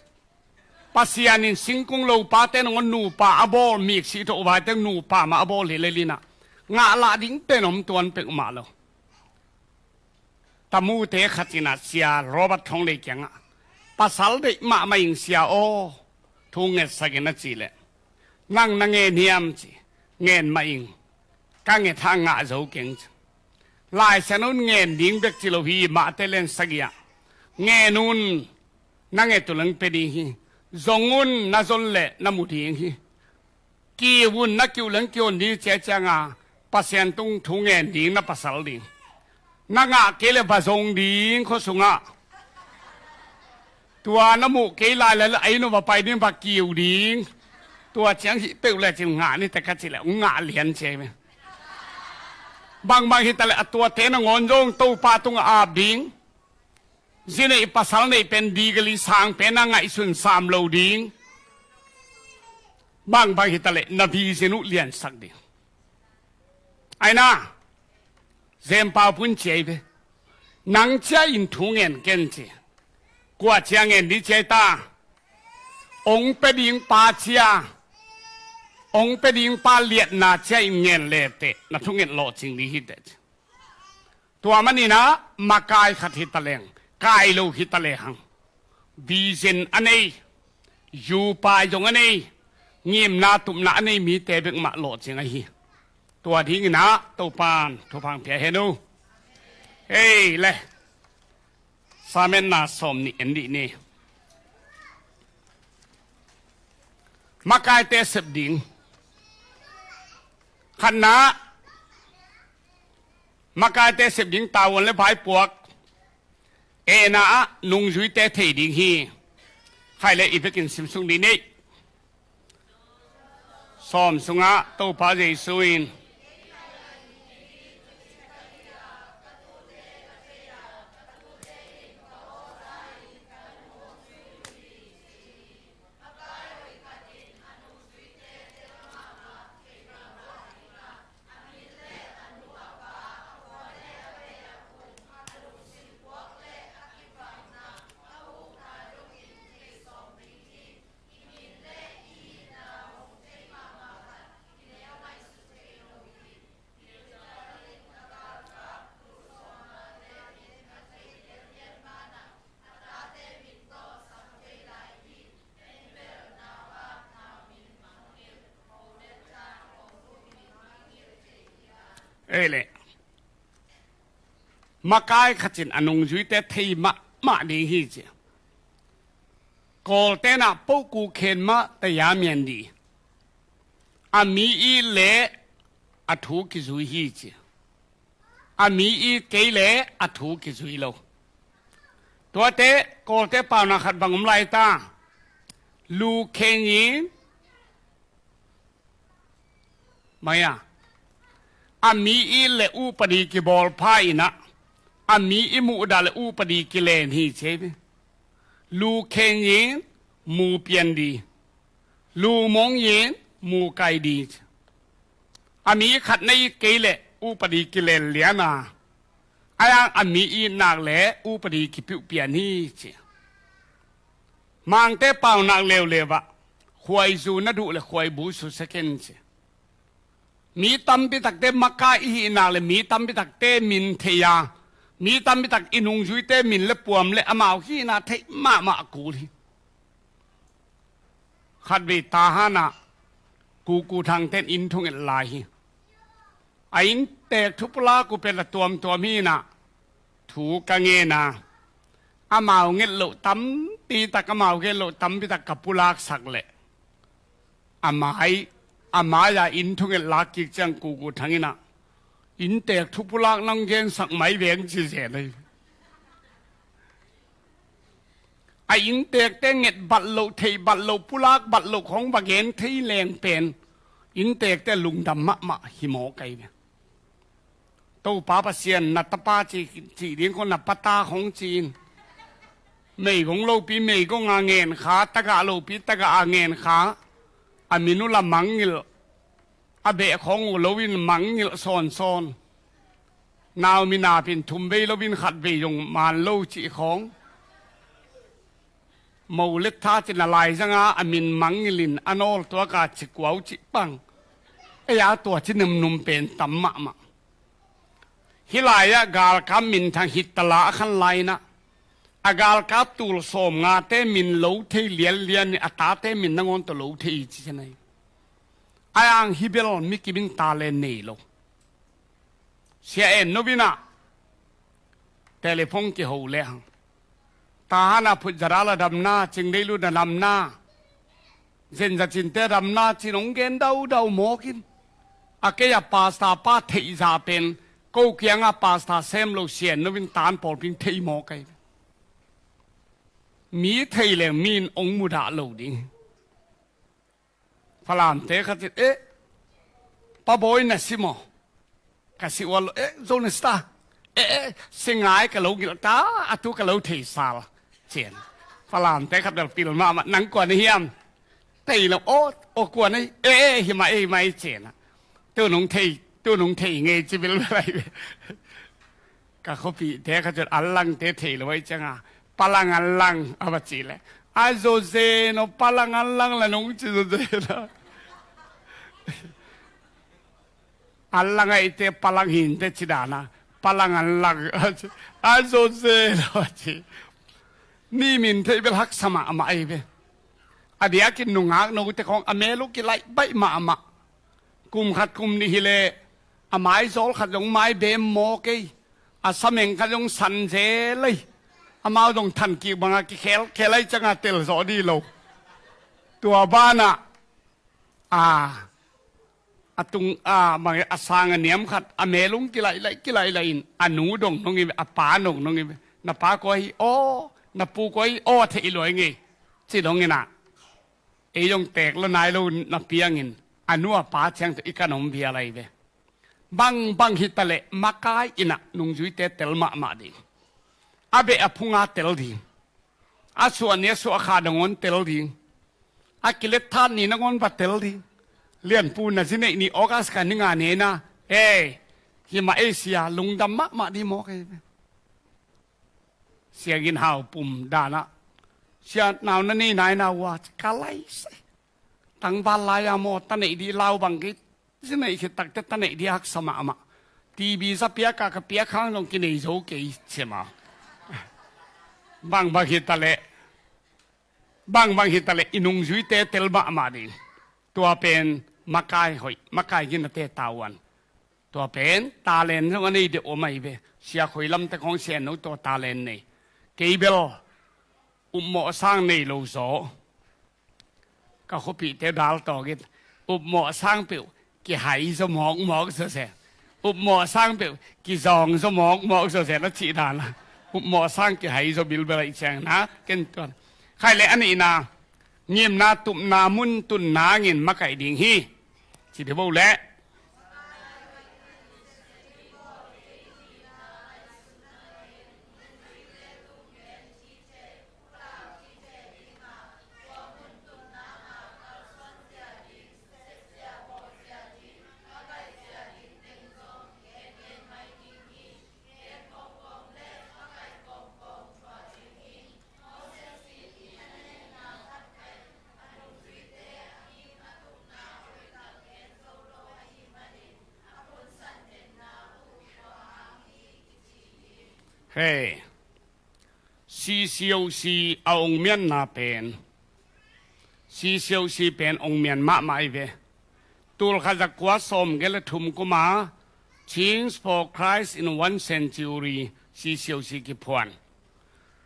Pasian in singkung lopate nangawn nupa a bawl, mik sih tawh vaiteng nupa mah a bawl hi lel in ah ngah lah ding pen om tuan peuhmah lo. Tamute khat in ah Sia Robert Thawng Lei kiangah, pasal deih mahmah ing Sia aw, thu ngetsak in, a cih leh, nang na ngen hiam, ci. Ngen mah ing. Ka nget hang ngah zo keng, ci. Lai Siangtho in ngen ding bek ci lo hi, Matthai lian sagih ah, ngen un, na nget uh leng pia ding hi. Zong un, na zon leh na mu ding hi. Kiu un, na kiu leng kiu ding hi, ci a cianga Pasian tung thu ngen ding na pasal ding. Na ngah kei leh va zong ding khua sungah. Tua na muh kei lai leh a inn uh va pai ding, va kiu ding. Tua ciang hih peuh lecin ngah ni teh, ka cih leh hong ngah lian ci ahi ve. Bangbang hi taleh a tuate nangawn zong Topa tungah ap ding. Zi neih pasal neih pen degree sang pen a ngaihsun sam lo ding. Bangbang hi taleh na vision uh liansak ding. Aina, Zen Pau Pun ci ahi ve. Nang cia in thu ngen ken, ci. Kua cia ngen ding ci ahi ta? Hong pia ding pa cia, hong pia ding pa liatna cia in ngen leteh na thunget lawhcing ding hi teh, ci. Tua manin ah makai khat hi taleng, kai lo hi talehang, vision a nei, yupai zong a nei, ngimna tupna a nei mite bek mah lawhcing ahi. Tua dingin ah Topan thupha pia hen uh. Hei le. Samen na sawm nih en dih ni. Makaite sep ding. Khatna, makaite sep ding tavuan le vaipuak. Ena ah nungzuite thei ding hi. Khai le i vekin simsuk dih ni. Sawm sungah Topa Jesu in Ei le. Makai khat in a nungzuite thei mahmah ding hi ci. Kawlte'n ah poku khen mah taya mian dih. A mi it le a thu kizui hi ci. A mi it kei le a thu kizui lo. Tuate Kawlte pauna khat bang om lai ta. Lu khen in mai a, a mi it le upadi kibawl pha in ah, a mi it muhdah le upadi kilen hi ci. Lu khen in mu pian dih. Lu mong in mu kai dih. A mi khat na it kei le upadi kilen lian a, a yang a mi itnak le upadi kipiuh pian hi ci. Mangte paunak leuleu ah khuaizu na duh le khuaibu susia ken ci. Mi tampi takte makai i hihnak le mi tampi takte min thei a, mi tampi tak i nungzuite min le puam le amau hihna theih mahmah a kul hi. Khatvei Tahan ah Kuku Thangte'n inn thunget lai hi. A inntek thu pulak uh pen a tuamtuam hi in ah thu ka ngen a, amau nget loh tampi tak, amau nget loh tampi tak ka pulaksak leh a mai, a mai-a inn thunget lak kik ciang Kuku Thang in ah inntek thu pulak nang gensak mai veng ci zen ahi. A inntekte nget bat loh, theih bat loh, pulak bat loh khong va gen thei leng pen inntekte lungdam mahmah hi mawk ahi ve. Topa Pasian na tapa ci, cih ding khong na pata khong ci-in meigong lopi meigong a ngen kha, tagah lopi tagah a ngen kha. A min uh la mangngilh, a beh khong uh loin mangngilh sawnsawn. Nau minapin thum vei loin khat vei zong man lo cih khong. Mo le tha cin a laizanga a min mangngilhin a nawltuaka cikuau cih pang. Ei a tua ci numnum pen tam mahmah. Hih lai-ah galkap minthang hittala a khan lai-in ah, a galkap tul sawm ngate min lo thei lianlian in a tate min nangawn tawh lo thei hi ci ci nai. A yang hih bel mi kimin ta le nei lo. Sia En No in ah telephone kiho le hang. Tahan ah Phutzaral a damna, Cingdeilut a damna, Zenzacinte a damna ci-in hong gen daudau mawk in. A kei a pastor pa theih zah pen ko kiangah pastor sem lo Sia En No in tan pawlpi in thei mawk ahi. Mi thei leng mi in hong mudah lo ding. Falamte khat in, "Eh, Pa Bawi na si maw?" Ka si ual lo, "Eh, zo na si ta." "Eh, eh, si ngai ka lo ngilh ta, a tu ka lo thei sal," ci-in. Falamte khat bel pil mahmah, "Nang kua na hiam?" "Thei lo, aw, aw kua na hi?" "Eh, eh, hi mah, eh, hi mah," ci-in. "Tu nong thei, tu nong thei ngei," ci bilbel ahi ve. Ka khuapihte khat in Anlangte thei lo ahih ciangin, "Palang Anlang," a va cih leh, "A zo zen aw, Palang Anlang la nong ci zo zen aw." Anlang ahihte Palang hinteh ci dan a, "Palang Anlang," a ci, "A zo zen aw," a ci. Mi min theih bel haksa mahmah ahi ve. A diakin nungak note khawng a mel uh kilaih baih mahmah. Kum khat kum nih hi leh A maizawl khat zong mai bem maw kei. A sameng khat zong san zel ei. Amau zong thankik banga kikhel khel ei cianga tel zawh dih lo. Tua banah a, a tung a, mang a sang a niam khat a melung kilaih laih kilaih laih in a nu dong nong i ve, a pa dong nong i ve. Na pa kua hi aw, na pu kua hi aw, a theih luai ngei ci dong inah. Ei zong teek la nai lo na piangin a nu a pa ciang tawh i kan om vial ahi ve. Bangbang hitaleh makai inah nungzuite tel mahmah ding. A beh a phunga tel ding. A suah ni a suah kha dong on tel ding. A kilet than ni nangawn va tel ding. Lianpu na zi neih ni August ka ni nga nena. Ei, himah ei sia lungdam mahmah ding mawk ei ve. Siangin hau pum danah sia nau na nei nai nau a ka lai se. Tangval lai-a maw ta neih dih lau bang kei. Zi neih khit takte ta neih dih haksa mahmah. T B za piaka ka piak hang zong kinei zo kei cima. Bangbang hitaleh, bangbang hitaleh i nungzuite tel mahmah ding. Tua pen makai hoih, makai ginate tavuan. Tua pen talent zong a nei deuh om ahi ve. Sia khoi lamte khawng sian no tua talent nei. Kei bel upmawh sang nei lo zaw. Ka khuapihte dal tawk in upmawh sang peuh kihai zaw mawkmawk zawzen. Upmawh sang peuh kizawng zaw mawkmawk zawzen a cih dan a. Upmawh sang kihai zaw bilbel ahi ciang na ken tuan. Khai le a nihna ngimna tupna mun tunna ngin makaih ding hi. Ci deuh bo leh. Hei, C C O C a ong mianna pen, C C O C pen ong mian mahmah ahi ve. Tulkhat zakua sawmgiat le thum kuma Change for Christ in One Century C C O C kiphuan.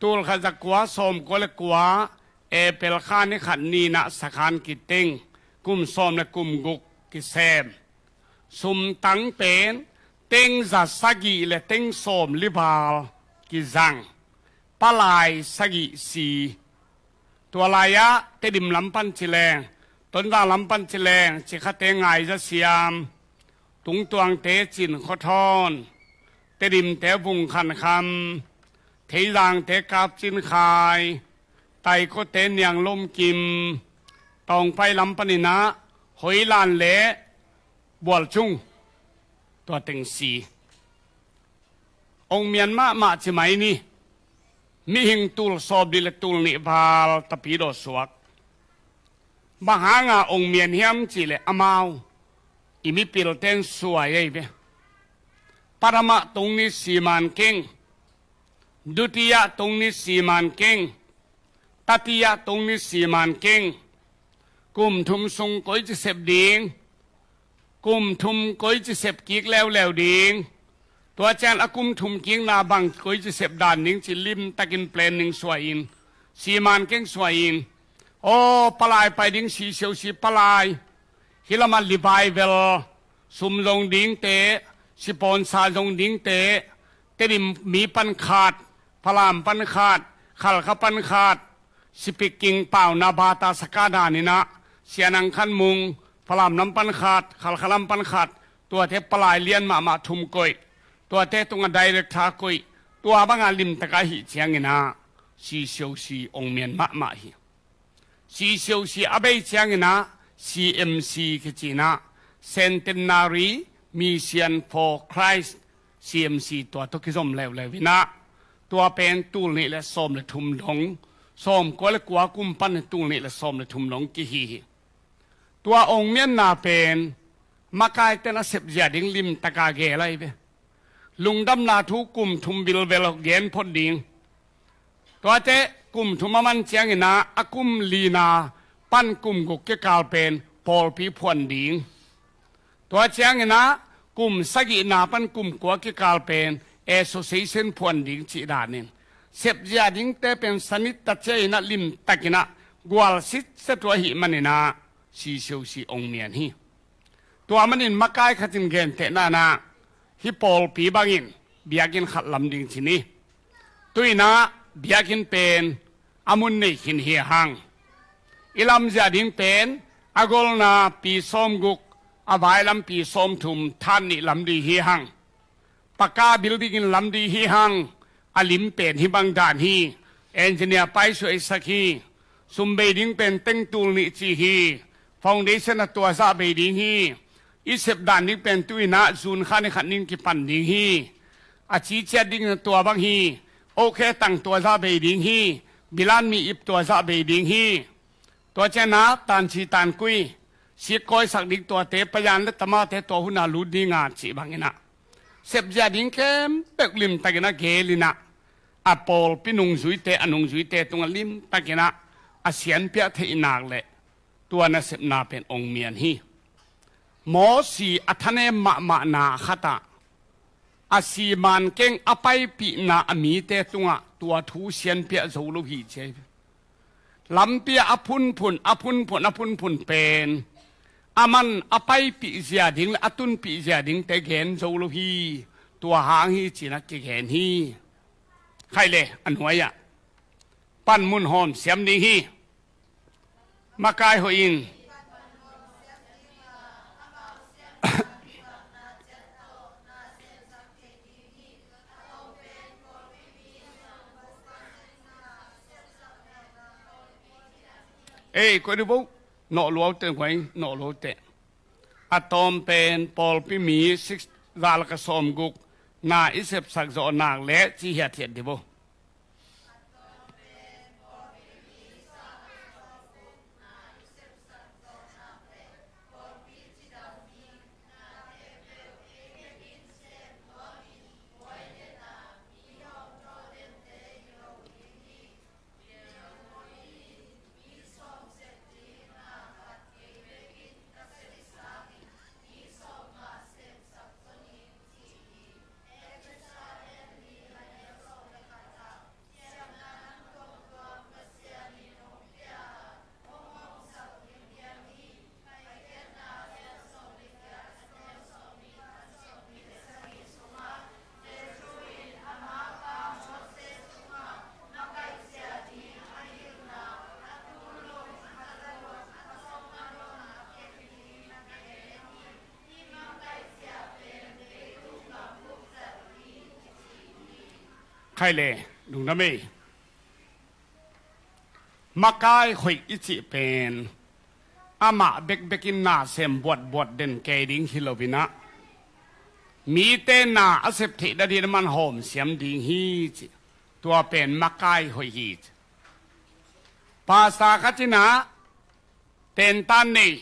Tulkhat zakua sawmkua le kua April kha ni khat ninah sakhan kiteng, kum sawm le kum guk kisem. Sumtang pen teng za sagih le teng sawm li val kizang. Palai sagih si. Tua lai-ah Tedim lam pan ci leng, Tonzang lam pan ci leng, Cikhate ngai za siam, Tungtuangte Cin Khua Thawn, Tedimte Vung Khan Kham, Theizangte Kap Cin Khai, Taikote Niang Lom Kim, Tawngpai lam paninah Hoilan le Bual Cung, tua teng si. Ong mian mahmah ci mai ni. Mihing tul sawm nih le tul nih val tapi dawh suak. Bang hanga ong mian hiam cih leh amau i mipilten suai ahi ve. Paramah tung ni siman keng. Dutiah tung ni siman keng. Tatiah tung ni siman keng. Kum thum sung koici sep ding. Kum thum koici sep kik leuleu ding. Tua cian a kum thum kikna bang koici sep dan ding ci limtakin planning suai in. Siman keng suai in. Aw, palai pai ding si siau si palai. Hi lamah livai vel. Sum zong dingte. Sipawnsa zong dingte. Tedim mi pan khat. Falam pan khat, Khalkha pan khat, Sipikking pauna bata saka daninah, Sianang Khan Mung, Falam lam pan khat, Khalkha lam pan khat, tuate palai lian mahmah thum koih, tuate tunga director koih, tua banga limtaka hih cianginah, C C O C ong mian mahmah hi. C C O C a bei cianginah C M C kicinah Centenary Mission for Christ C M C tua tawh kizom leuleu inah tua pen tul nih le sawm le thum dong, sawm kua le kua kum pan tul nih le sawm le thum dong kihi hi. Tua ong mianna pen makaiten a sepzia ding limtaka gel ahi ve. Lungdamna thu kum thum bilvel gen phot ding. Tuate kum thum a man cianginah a kum lina pan kum guk kikal pen pawlpi phuan ding. Tua cianginah kum sagihna pan kum kua kikal pen association phuan ding cih danin sepzia dingte pen sanit tacia inah limtakinah gual sitset uh ahih maninah sisiosi ong mian hi. Tua manin makai khatin gentehna inah hih pawlpi bangin biakinn khat lam ding ci ni. Tu inah biakinn pen a mun nei khin hi hang. I lamzia ding pen a golna pi sawmguk, a vailam pi sawmthum than nih lam ding hi hang. Paka building in lam ding hi hang. A lim pen hih bang dan hi. Engineer paisuaisak hi. Sum bei ding pen tengtul nih ci hi. Foundation a tuazah bei ding hi. I sep dan ding pen tu inah zun kha ni khat ning kipan ding hi. A ciciat ding a tua bang hi. Okhe tang tuazah bei ding hi. Bilan mi ip tuazah bei ding hi. Tua cianah tanci tankui sikkawisak ding tuate payan le tamate tua huna lut dinga cih banginah sepzia ding khempeuh limtakinah gelinah a pawlpi nungzuite, a nungzuite tungah limtakinah a sianpiah theihnak le tua nasepna pen ong mian hi. Mawsi a thanem mahmahna khatah a siman keng a paipihna a mite tungah tua thu sianpiah zo lo hi ci. Lampi ah a phunphun, a phunphun, a phunphun pen a man a paipih zia ding le a tunpih zia dingte gen zo lo hi. Tua hang hi cinah kigen hi. Khaile a nuai-ah panmun hawm siam ding hi. Makai hoih in ei, koih di bo. Nawh luaute, guai, nawh luaute. A tawm pen pawlpi mi six, za le ka sawmguk na i sepsak zawhnak le ci hiathiat di bo. Khaile, lungdam ei. Makai hoih i cih pen amah bekbekin na sem buatbuat den kei ding hi loinah mite na a sep theih nadin a man hawm siam ding hi cih. Tua pen makai hoih hi cih. Pasta khat inah tentan nei.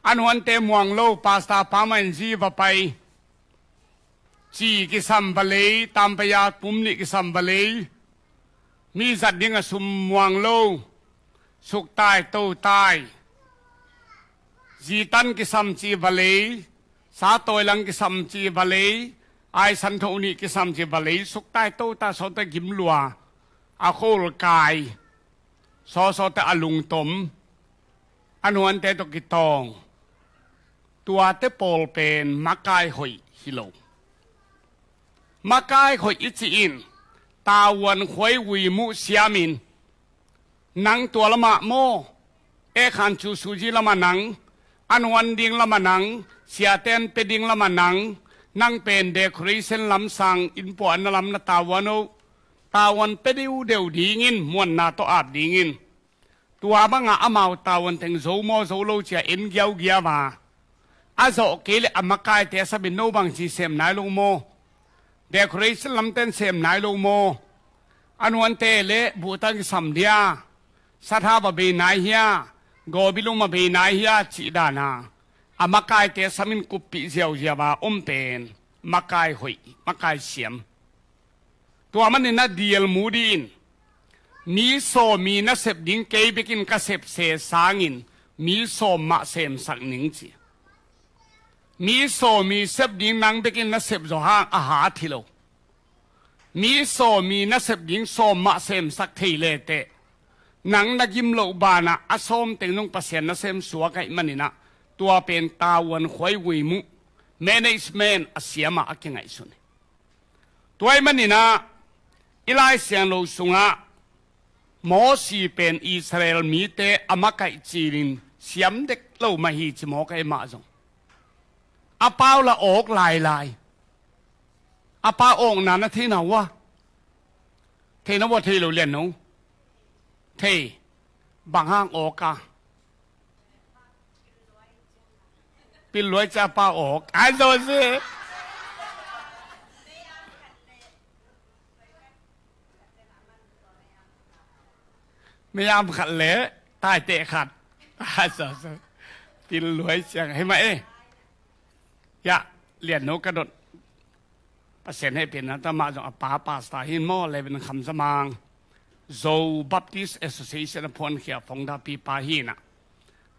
A nuante muang lo, pasta pa mah in zi va pai. Ci kisam va lei, tampai-a pum nih kisam va lei. Mi zat ding a sum muang lo, suktai totai. Zitan kisam ci va lei, satawilang kisam ci va lei, aisan thoh nih kisam ci va lei, suktai totai sawte gimlua, a khol kai. Sawsawte a lungtom, a nuante tawh kitawng. Tuate pawl pen makai hoih hi lo. Makai hoih i cih in tavuan khuai ui muh siamin, nang tua lamah maw, ekhan cu suji lamah nang, a nuan ding lamah nang, siaten pe ding lamah nang, nang pen decoration lamsang innpuahna lam na tavuan oh. Tavuan pe deuhdeuh dingin, muanna tawh ap dingin. Tua bangah amau tavuan teng zo maw zo lo cia en giaugiau a, a zawh kei le a makaite a samin no bangci sem nai lo maw? Decoration lamten sem nai lo maw? A nuante le buhtang kisam dia, satha va bei nai hia, gawbilum a bei nai hia cih dana a makaite samin kuppih ziauziau a om pen makai hoih, makai siam. Tua manin a dial mu dih in, mi sawm mi nasep ding kei bekin ka sepse sangin mi sawm mah semsak ning ci. Mi sawm mi sep ding nang bekin na sep zawh hang a hat hi lo. Mi sawm mi na sep ding sawm mah semsak thei leteh, nang na gim loh banah a sawm teng zong Pasian nasem suak ahih maninah, tua pen tavuan khuai vuimuh, management a siamah a kingaihsun hi. Tua ahih maninah i Lai Siangtho sungah Mosi pen Israel mite a makaih cilin siam dek lo mah hi ci mawk ahih mah zong, a pau la awk lailai. A pau awkna na thei na uh a? Thei na uh a, thei lo lian no? Thei. Bang hang awk a? Pilluai ca pau awk a zo si. Mayam khat le taiteh khat. A zo si. Pilluai ciang hei mah e. Ya, lian no ka dot. Pasian hehpihna tawh amah zong a pa pastor hi in maw, Reverend Kham Za Mang, Zo Baptist Association a phuankhia founder pipa hi inah,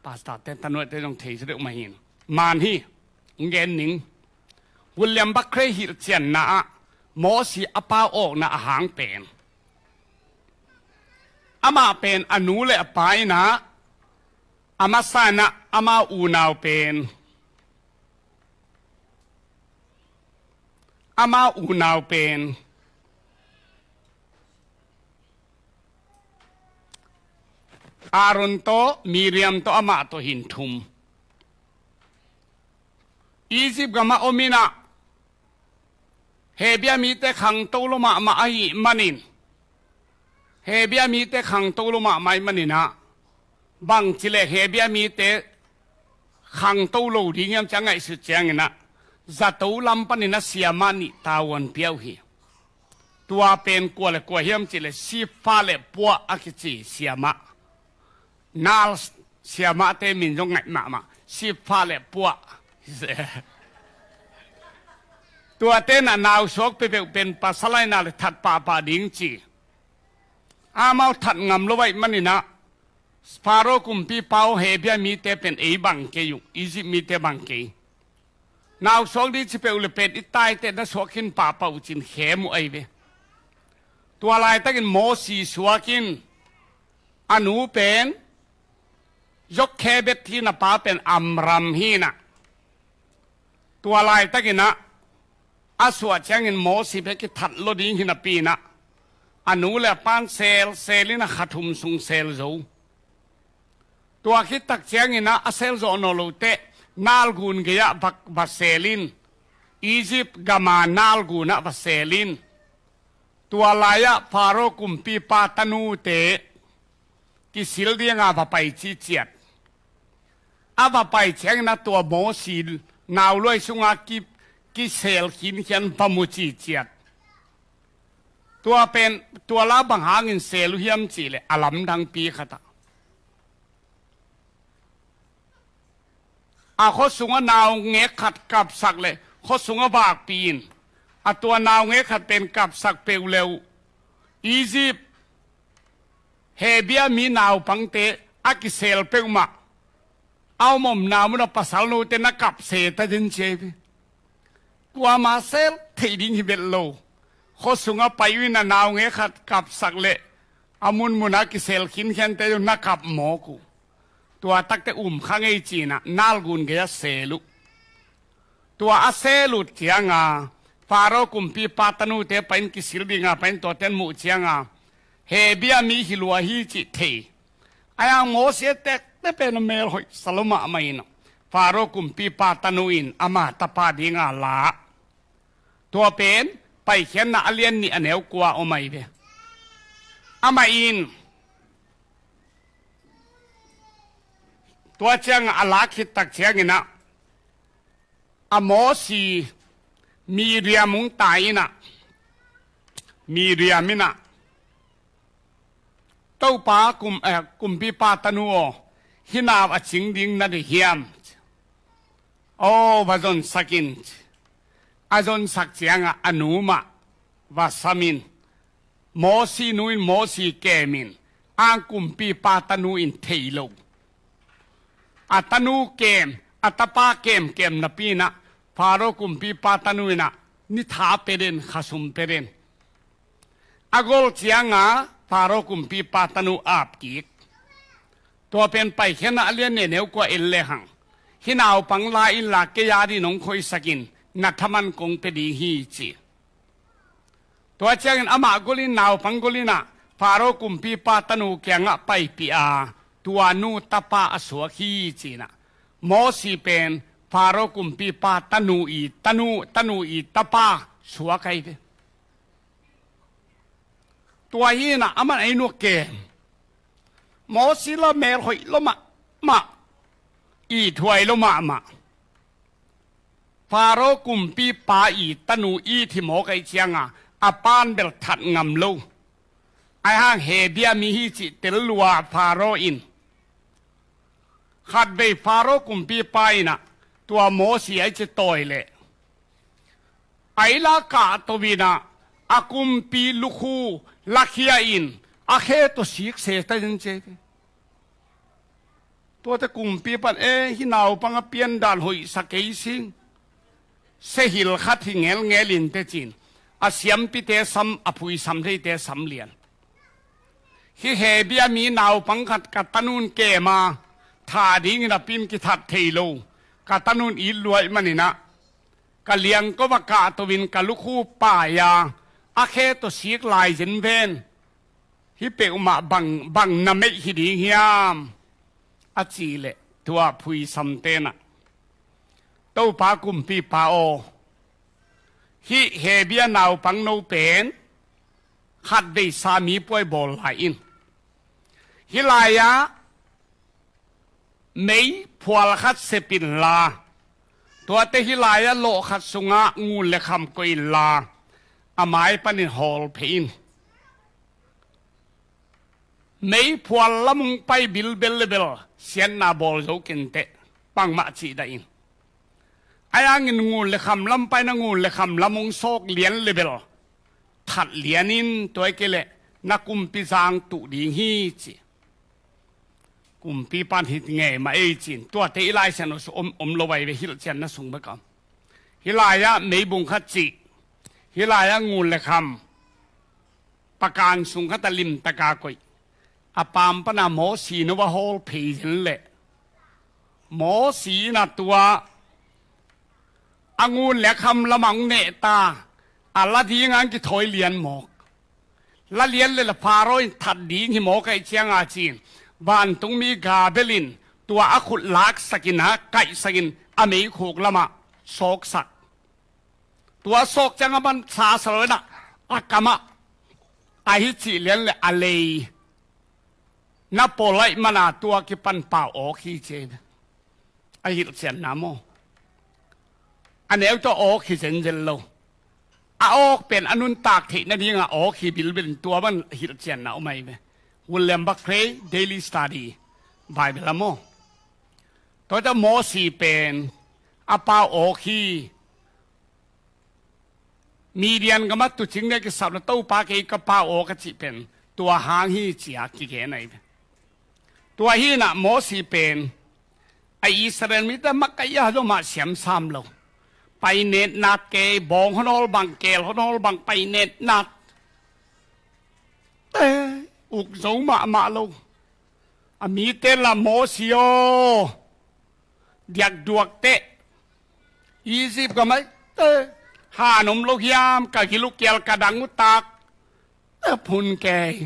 pastor te tanuaite zong thei sa deuh mah hi in. Man hi, hong gen ning. William Barclay hilhcianna ah Mosi a pau awkna a hang pen, amah pen a nu le a pa inah, a masa inah ama unau pen, ama unau pen Aaron tawh Miriam tawh amah tawh hin thum. Egypt gamah om inah, Hebia mite khangto lo mahmah ahih manin, Hebia mite khangto lo mahmah ahih maninah, bangci le Hebia mite khangto lo ding hiam ci a ngaihsut cianginah, zato lam panin a siamah nih tavuan pia uh hi. Tua pen kua le kua hiam cih le Sifah le Puah a kici siamah. Nal siamahte min zong ngaih mahmah, Sifah le Puah. Tuate na nausuak peuhpeuh pen pasal aina le that pahpah ding ci. Amau that ngam lo ahih maninah, Faro kumpipa aw, Hebia mite pen ei bang kei uh, Egypt mite bang kei. Nausuak ding ci peuh le pen i taiteh na suak khin pahpah uh cin khem uh ahi ve. Tua laitakin Mosi suak in, a nu pen Jokhebed hi in, a pa pen Amram hi inah. Tua laitakinah a suah ciangin Mosi bek kithat lo ding hi napi inah, a nu le a pan sel, sel inah kha thum sung sel zo. Tua khittak cianginah a sel zawh nawn lohteh nalgun gei-ah va, va sel in, Egypt gama nalgunah va sel in. Tua lai-ah Faro kumpipa tanute kisil dinga va pai ciciat. A va pai ciangin a tua Mosi nauluai sunga ki, kisel khinkhian va mu ciciat. Tua pen, tua la bang hangin sel uh hiam cihleh a lamdangpi khatah, a khuasungah naungek khat kapsak le khuasungah vakpi in, a tua naungek khat pen kapsak peuh le uh Egypt Hebia mi naupangte a kisel peuhmah a om omna munah pasal note na kap se ta den ci ahi ve. Kuama sel theih ding hi vet lo. Khuasungah pai uh in a naungek khat kapsak le a munmunah kisel khinkhiante uh na kap mawk uh. Tua takte um kha ngei cinah nalgun gei-ah sel uh. Tua a sel uh cianga Faro kumpipa tanute pai in, kisil dinga pai in, tuate in muh cianga Hebia mi hi lua hi cih thei. Ahi hang Mosi a tekte pen a mel hoih sa lo mahmah in, Faro kumpipa tanu in ama tapa dinga la. Tua pen Paikhiatna a lian nih a neu kua om ahi ve. Amah in tua cianga a lak khittak cianginah a Mosi Miriam hong tai inah, Miriam inah, Topa kum, eh, kumpipa tanu aw, hih nau a cing ding na deih hiam? Aw, va zonsak in. A zonsak ciangah a nu mah va sam in, Mosi nu in Mosi kem in, ang kumpipa tanu in thei lo. A tanu kem, a tapa kemkem napi inah Faro kumpipa tanu inah nitha pia den, khasum pia den. A gol cianga Faro kumpipa tanu ap kik. Tua pen Paikhiatna a lian neu kua en lehang, hih naupang la inla kei adin hong khoisakin na thaman kong pia ding hi, ci. Tua ciangin amah golin, naupang golinah Faro kumpipa tanu kiangah paipih a, tua nu tapa a suak hi, cinah Mosi pen Faro kumpipa tanu i tanu, tanu i tapa suak ahi ve. Tua hinah aman ei nuak kem. Mosi la mel hoih lo mahmah, ithuai lo mahmah. Faro kumpipa i tanu i thimawk ahi cianga a pan bel that ngam lo. Aihang Hebia mi hi cih tel lua Faro in. Khatvei Faro kumpipa inah tua Mosi a i ci tawi leh, a i la kahto inah a kumpi lukhu lakhia in a khe tawh sik se ta in ci. Tuate kumpipan e, hih naupang a piandan hoihsa kei sing. Sehil khat hi ngelngel in tecin a siampite sam, a phuisam theite sam lian. Hih Hebia mi naupang khat ka tanun kema tha dingin a pin kithat thei lo. Ka tanun it luai maninah ka liangko va kahto in ka lukhu paia a khe tawh sik lai zen ven. Hih peuhmah bang, bang na meih hi ding hiam? A cih leh tua phuisam tenah, Topa kumpipa aw, hih Hebia naupang no pen khatvei sa mi puai bawl lai in. Hih lai-ah mei phual khat sep inla, tuate hih lai-ah lawh khat sungah ngun le kham koih inla, a mai panin hawl phei in. Mei phual lam hong pai bilbel lebel siatna bawl zo kenteh, bangmah cih dah in. Aihangin ngun le kham lam paina, ngun le kham lam hong sawk lian lebel that lian in, tua hi kei leh na kumpi zang tuh ding hi, ci. Kumpipan hi ngei mah ei cin, tuate i Lai Siangtho sung om, om lo ai ve, hilhcianna sung bek a om. Hih lai-ah meibung khat cih, hih lai-ah ngun le kham, pakan sung khat a limtaka koih, a paam pana Mosi no va hawl phei zen leh, Mosi in a tua a ngun le kham lamah hong nehta a la dingah hong kithawi lian mawk. La lian le la Faro in that ding hi mawk aih cianga cin, vantungmi Gabriel in tua a khut laksakin a kaihsakin a meikhuk lamah sawksak. Tua sawk cianga man sasa lo inah a kamah ahi cih lian le a lei na pawl aih mana tua kipan pau awk hi ci. A hilhcianna maw? A neu tawh awk hi zenzen lo. A awk pen a nuntak theih nadingah awk hi bilbel in tua ban hilhcianna om ahi ve. William Barclay, Daily Study Bible a maw? Tua tawh Mosi pen a pau awk hi. Midian gamah tuucing nih a kisap lo, Topa kei ka pau awk a cih pen tua hang hi ci-a kigen ahi ve. Tua hinah Mosi pen a Israel mite makaih a zomah siamsam lo. Pai netnat kei, bawng hon hawl bang, keel hon hawl bang, pai netnat. Te uk zo mahmah lo. A mite la Mosi aw, diakduak teh. Egypt gamah te han om lo hiam, ka gil uh kial ka dang uh tak. Te phun kei.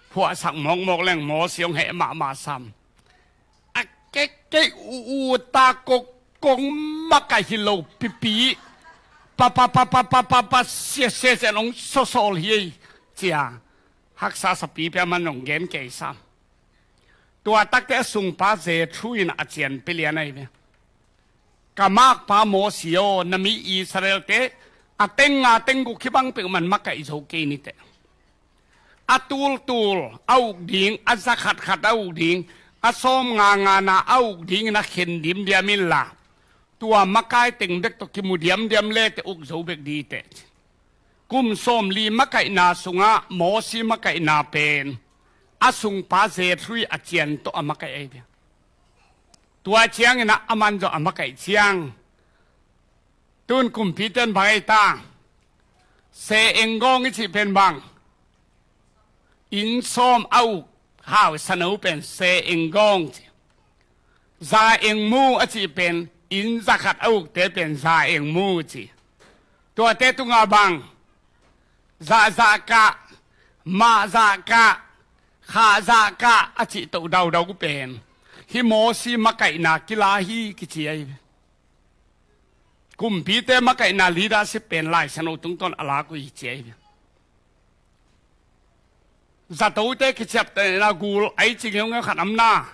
Phuahsak mawkmawk leng Mosi hong heh mahmah sam. A kekkei uh uh tak kong makaih hi lo pipi. Pa pa pa pa pa pa pa sia sia sia nong sawsawl hi ei cia. Haksa sapipi a man nong gen kei sam. Tua takte a sungpa Jethro in a cian pia lian ahi ve. Ka makpa Mosi aw, na mi Israel-te a teng nga teng guk hi bang peuh man makaih zo kei niteh. A tultul a uk ding, a za khatkhat a uk ding, a sawm nga ngana a uk dingin a khen dimdiam inla, tua makai teng bek tawh kimu diamdiam le teh uk zo bek di teh. Kum sawmli makaihna sungah Mosi makaihna pen a sungpa Jethro a cian tawh a makaih ahi ve. Tua ciangin ah aman zong a makaih ciang, tun kumpite in bang ei ta? Se enggawng i cih pen bang? Inn sawm a uk hau sano pen se enggawng ci. Za engmu a cih pen inn zakhat a ukte pen za engmu ci. Tuate tungah bang? Zahzah kah, mahzah kah, khahzah kah a cih toh daudau pen hi Mosi makaihna kila hi kici ahi ve. Kumpite makaihna leadership pen Lai Siangtho tungtawn a lak uh hi ci ahi ve. Zatote kiciaptehna gul a i ci ngeungeu khat om na,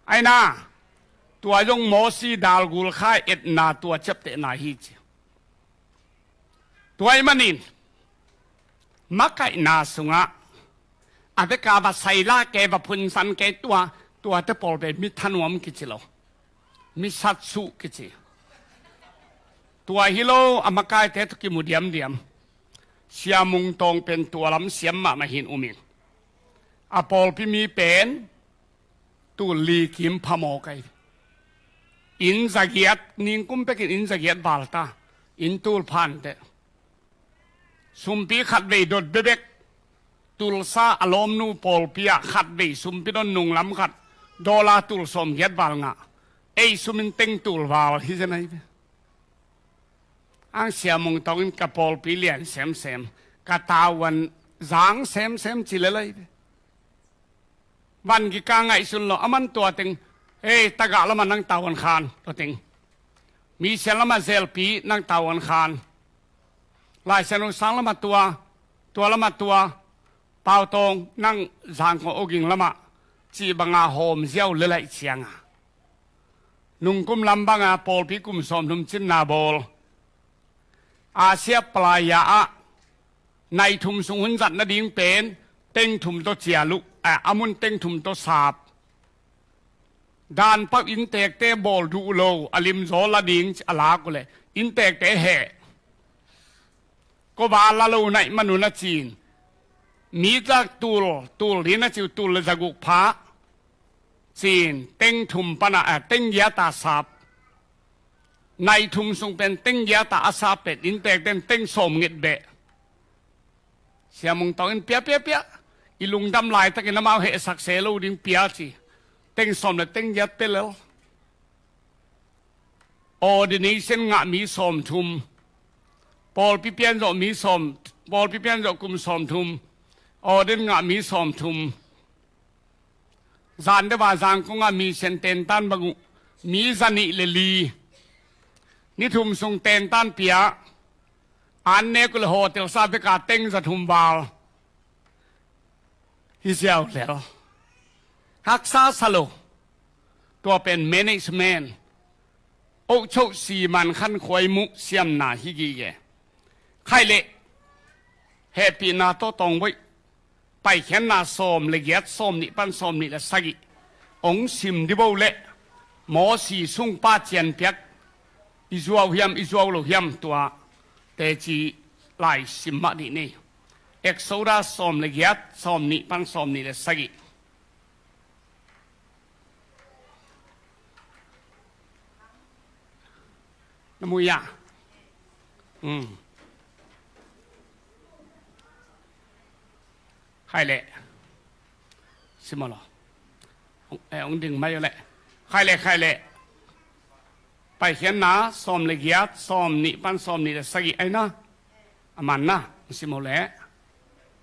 ahi na, tua zong Mosi dal gul kha etna tua ciaptehna hi ci. Tua ahih manin makaihna sungah a beka va saila kei, va phunsan kei, tua, tuate pawl pen mi thanuam kici lo, mi satsuh kici. Tua hi lo a makaite tawh kimu diamdiam. Sia Mung Tawng pen tua lam siam mahmah hi-in um in, a pawlpi mi pen tul li kim phamawh kei. Inn zagiat, ningkum pekin inn zagiat val ta, inn tul pha inteh. Sumpi khatvei dot bebek, Tulsa a lawmnu pawlpi ah khatvei sumpi don nung lam khat, dollar tul sawmgiat val ngah. Ei sum in teng tul val hi zen ahi ve. Ang Sia Mung Tawng in ka pawlpi lian semsem, ka tavuan zang semsem ci lel ahi ve. Van kikal ngaihsun lo, aman tua teng, ei, tagah lamah nang tavuan khan, tua teng. Mission lamah zelpi nang tavuan khan. Lai Siangtho sang lamah tua, tua lamah tua, Pau Tawng nang Zangkong awging lamah, cih banga hawm ziau lelaih cianga. Nungkum lam banga pawlpi kum sawmthum cinna bawl. Asia Playa ah nai thum sung hun zat nading pen teng thum tawh cial uh, a, a mun teng thum tawh sap. Dan pau inntekte bawl duh lo, a limzaw la ding a lak uh leh inntekte heh. Kua va la lo naih manun a cin. Mi tlak tul, tul din a ciu tul le zaguk pha. Cin, teng thum pana, a, teng giata sap. Nai thum sung pen teng giata a sap pen inntekten teng sawm nget beh. Sia Mung Tawng in pia, pia, pia. I lungdam laitakin amau hehsak se lo ding pia ci. Teng sawm le teng giat pe lel. Ordination ngah mi sawmthum. Pawlpi pianzawh mi sawm, pawlpi pianzawh kum sawmthum. Ordain ngah mi sawmthum. Zan deuh a Zangkong ah mission tentan bang uh mi zanih le li. Ni thum sung tentan pia. An nek uh le hotel sa beka teng zathum val. Hi ziau lel. Haksa sa lo. Tua pen management. Okchok siman khan khuai muh siamna hi gige. Khaih leh hehpihna tawh tawng boih. Paikhiatna sawm le giat, sawm nih pan sawm nih le sagih. Ong sim di bo leh Mosi sungpa cianpiak i zuau hiam, i zuau lo hiam, tua teci lai sim mah dih ni. Exodus sawm le giat, sawm nih pan sawm nih le sagih. Na mu ya? Hmm. Khaih leh. Sim aw lo. Eh, ong ding mai aw leh. Khaih leh, khaih leh. Paikhiatna sawm le giat, sawm nih pan sawm nih le sagih ahi na. A man na, ong sim aw leh.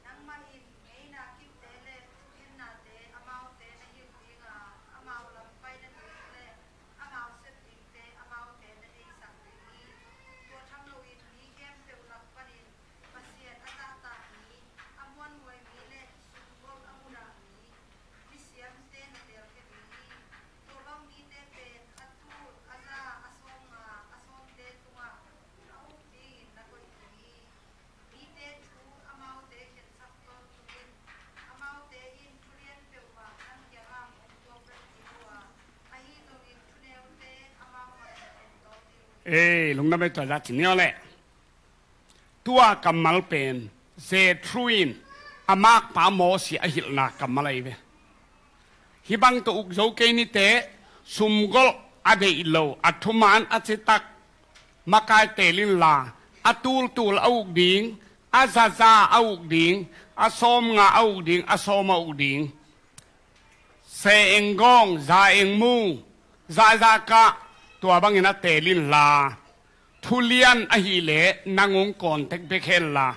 Nangmah in ngeina kipte le thukhennate amaute na hilh ding a, amau lam pai nading le amau sep dingte amaute na deihsak ding hi. Tua tham loin mi khempeuh lak panin Pasian a tahtak mi, a muanhuai mi le sumgolh a mudah mi, misiamte na teelkhia ding hi. Tua bang mite pen a tul, a za, a sawmnga, a sawmte tungah a uk dingin na koih ding hi. Mite thu amaute khensak tawntung in, amaute in thu lian peuhmah nang kiangah hong tuak bek ding uh a, ahi zongin thuneute amau mah in hong tawl ding uh hi. Ei, lungdam ei, tua zah ci ni aw leh. Tua kammal pen Jethro in a makpa Mosi a hilhna kammal ahi ve. Hih bang tawh uk zo kei nite, sumgolh a deih lo, a thuman a citak makai teel inla, a tultul a uk ding, a zaza a uk ding, a sawmnga a uk ding, a sawm a uk ding. Se eng gawng, za eng mu, zahzah kah, tua bangin a teel inla, thulian ahih leh nang hong kawntek bek henla,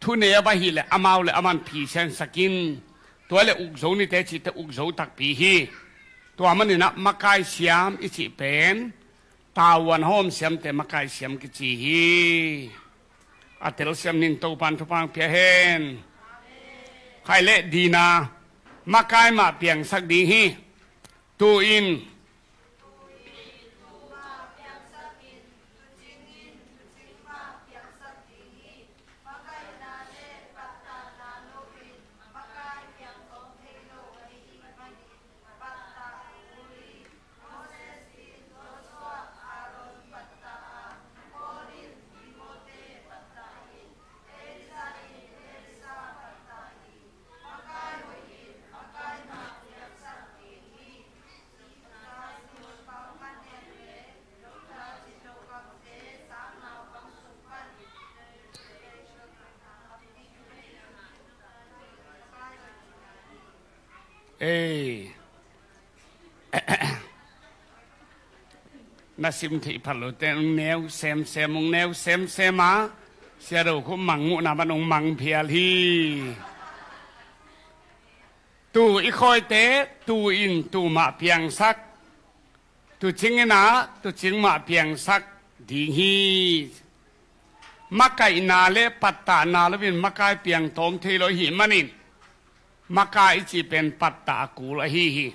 thuneu ahih leh amau le aman phi siansak in. Tua le ukzo nite cihte ukzo takpi hi. Tua maninah makai siam i cih pen tavuan hawm siamte makai siam kici hi. A telsiam ning Topan thupha pia hen. Khai le dina makai mah piangsak ding hi. Tu-in Ei. Na sim theih phat lote hong neu semsem, hong neu semsem a, Sia Do Khum mang muhna man hong mang phial hi. Tu i khawite, tu in tu mah piangsak. Tucing inah tucing mah piangsak ding hi. Makaihna le pattahna loin makai piangtawm thei lo ahih manin, makai i cih pen pattah a kul ahi hi.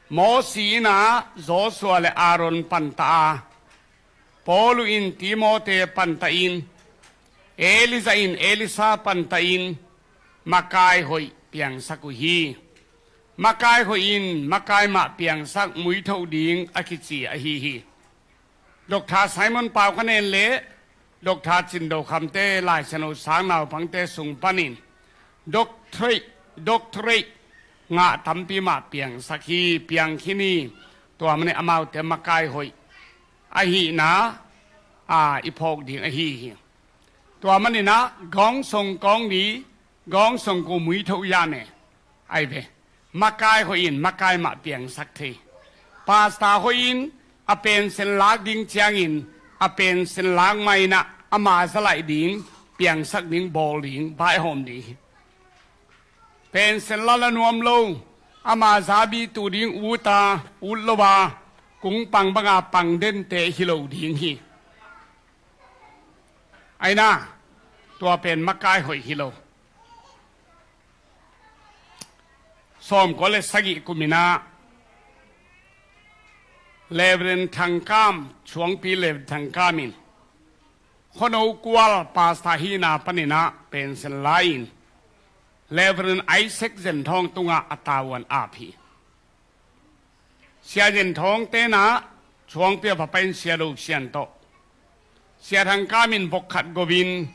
Mawsi inah Joshua le Aaron pantah a, Paulu in Timote pantah in, Elijah in Elisha pantah in, makai hoih piangsak uh hi. Makai hoih in makai mah piangsak muitho ding a kici ahi hi. Doctor Simon Pau Khan En le Doctor Cin Do Khamte Laisiangtho sang naupangte sung panin doctorate, doctorate ngah tampi mah piangsak hi, piang khin hi. Tua manin amaute makai hoih ahihna a i phawk ding ahi hi. Tua maninah gawng song kawng ni, gawng song ko muitho ya ne. Ai ve, makai hoih in makai mah piangsak thei. Pastor hoih in a pension lak ding ciangin a pension lak mah inah ama zalaih ding, piangsak ding, bawl ding, baihawm ding hi. Pension lak a nuam lo, ama zabi tu ding ut a, ut lo a, kung pang banga pang dente hi lo ding hi. Aina, tua pen makai hoih hi lo. Sawmkua le sagih kum inah Reverend Thangkam, Suangpi Reverend Thangkam in Khuano Kual pastor hihna paninah pension la-in Reverend Isaac Zen Thawng tungah a tavuan ap hi. Sia Zen Thawng tenah Suangpi a va pai-in Sia Do Sian tawh, Sia Thangkam in vok khat go-in,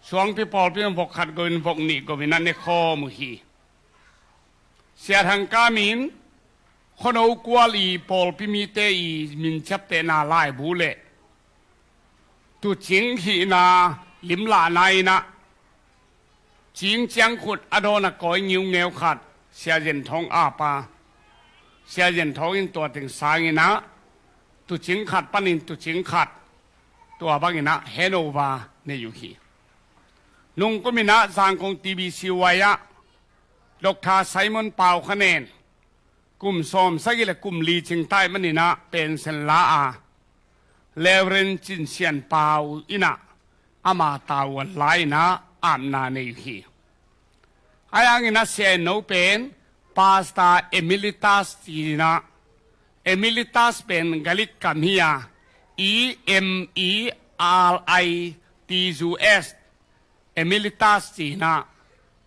Suangpi pawlpi in vok khat go-in, vok nih go-in a ne khawm uh hi. Sia Thangkam in Khuano Kual i pawlpi mite i min ciaptehna laibu le tucing hihna limlahna inah cing ciangkhut a dawn a kawi ngiungiau khat Sia Zen Thawng ap a, Sia Zen Thawng in tua teng sang inah tucing khat panin tucing khat, tua bang inah handover nei uh hi. Nungkum inah Zangkong T B C Y ah Doctor Simon Pau Khan En kum sawmsagih le kum li cing tai maninah pension la a, Reverend Cin Sian Pau inah ama tavuan la inah apna nei uh hi. Ahi hangin a siain no pen Pastor Emeritus ci inah, Emeritus pen Galik kam hi a, E M E R I T U S, Emeritus ci inah,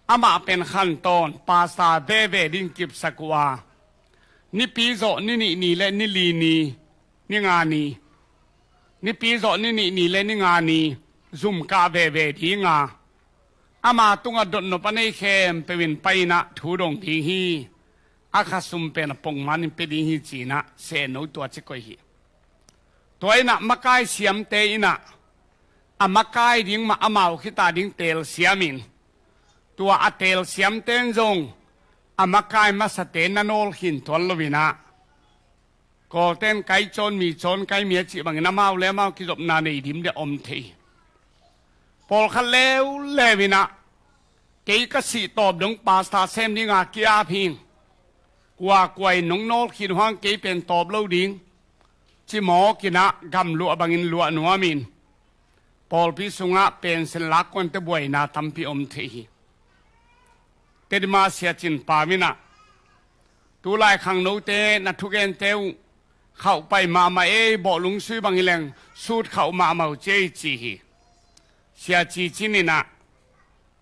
amah pen khantawn pastor veve ding kipsak uh a, nipi zawh ni nih ni le ni li ni, ni nga ni, nipi zawh ni nih ni le ni nga ni zum kah veve ding a, ama tungah dotnop a nei khempeuh in pai inah thu dong ding hi. a kha sum pen a pongman in pia ding hi ci-in ah sehno tua ci koih hi. Tua in ah makai siamte in ah a makai ding mah amau khit a ding telsiam in, tua a telsiamte in zong a makai masate na nawlkhin tuan lo in ah, Kawlten kai cawn mi cawn kai mi a cih bangin amau le amau kizopna nei dim deuh om thei hi. Pawlkhat leuleu in ah kei ka sih tawp dong pastor sem dinga ki-ap hi. Kuakua in nong nawlkhin uh hang kei pen tawp lo ding, ci mawk in ah gamluah bangin luah nuam in, pawlpi sungah pension lakkuante buaina tampi om thei hi. Tedim a Sia Cin Pau in ah, tulai khangnote na thugente uh khauhpai mahmah ei, bawhlung sui bang hi leng sut khauh mahmah uh ci ei ci hi. Sia Ci Cin in ah,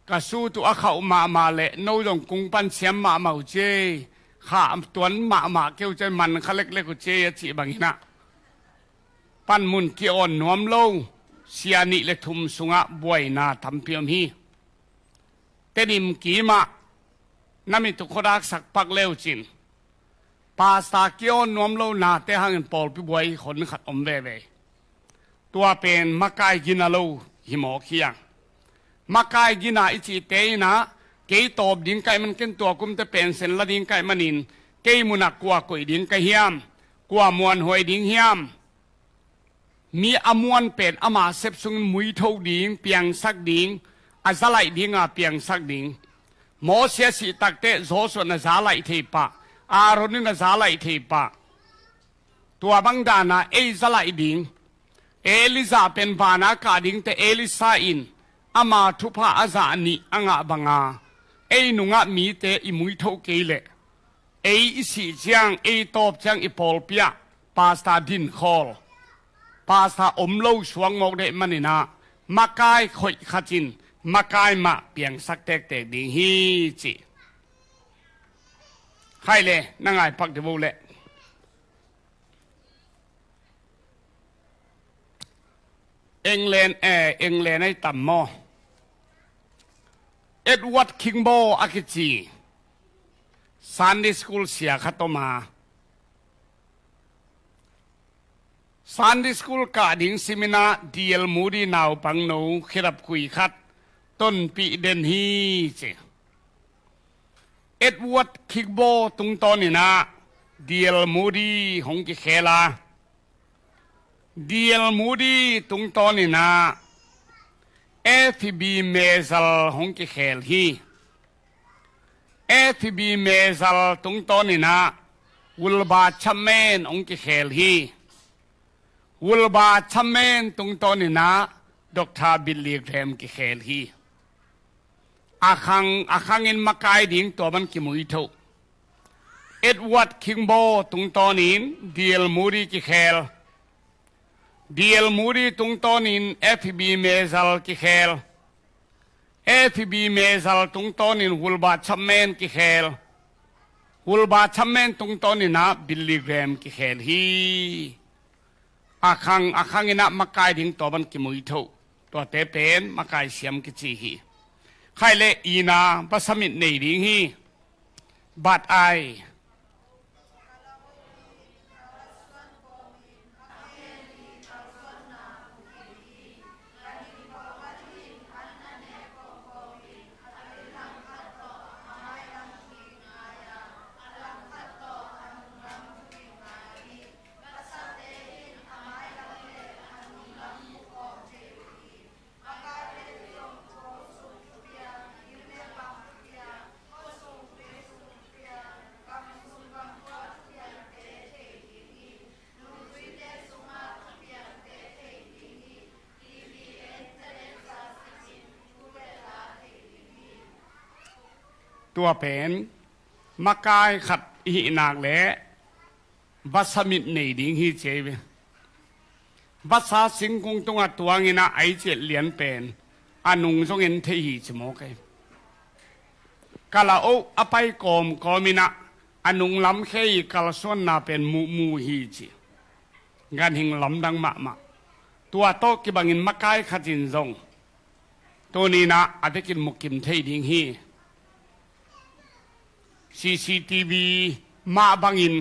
ka sut uh a khauh mahmah leh no zong kung pan siam mahmah uh ci ei, khah tuan mahmah kei uh ci ei, man kha leklek uh ci ei a cih bang in ah panmun ki-awn nuam lo sia nih le thum sungah buaina tampi om hi. Tedim kimah na mit uh khuadaksak pak le uh cin, pastor ki-awn nuam lo nate hangin pawlpi buai hon khat om veve. Tua pen makai gina lo hi mawk hi a. Makai gina i cihte in ah kei tawp ding ka hih man, ken tua kumte pension la ding ka hih manin kei munah kua koih ding ka hiam, kua muanhuai ding hiam? Mi a muan pen ama sep sungin muitho ding, piangsak ding, a zalaih dinga piangsak ding. Moses a sih takteh Joshua in a zalaih thei pah, Aaron in a zalaih thei pah. Tua bang dana ei zalaih ding. Elijah pen vana kah dingte Elisha in ama thupha a zah nih a ngah banga ei nungah mite i muitho kei leh ei i sih ciang, ei tawp ciang i pawlpi ah pastor dinkhawl, pastor om lo suak mawk deuh manin ah makai khoih khat in makai mah piangsak tektek ding hi ci. Khaih le na ngai pak dih vo leh. England, eh, England ai tam maw? Edward Kimball a kici Sunday school sia khat om a, Sunday school kah ding simin ah D L Moody naupangno khedap kui khat tonpih den hi ci. Edward Kimball tungtawnin ah D L Moody hong kikhel a, D L Moody tungtawnin ah F B Measles hong kikhel hi. F B Measles tungtawnin ah Wilbur Chapman hong kikhel hi. Wilbur Chapman tungtawnin ah Doctor Billy Graham kikhel hi. A khang a khangin makai ding tua bang kimuitho. Edward Kimball tungtawnin D L Moody kikhel. D L Moody tungtawnin F B Measles kikhel. F B Measles tungtawnin Wilbur Chapman kikhel. Wilbur Chapman tungtawnin ah Billy Graham kikhel hi. A khang a khangin ah makai ding tua bang kimuitho. Tuate pen makai siam kici hi. Khaih le ina basamit nei ding hi. Bat ai. Tua pen makai khat i hih nak leh vasa mit nei ding hi ci ei ve. Vasa singkung tungah tuangin ah a i ciat lian pen a nung zong en thei hi ci mawk ei. Kal a oh a pai kawmkawmin ah a nung lam khe i kalsuanna pen muhmuh hi ci. Ganhing lamdang mahmah. Tua tawh kibangin makai khat in zong tuni-in ah a vekin mukim thei ding hi. C C T V mah bangin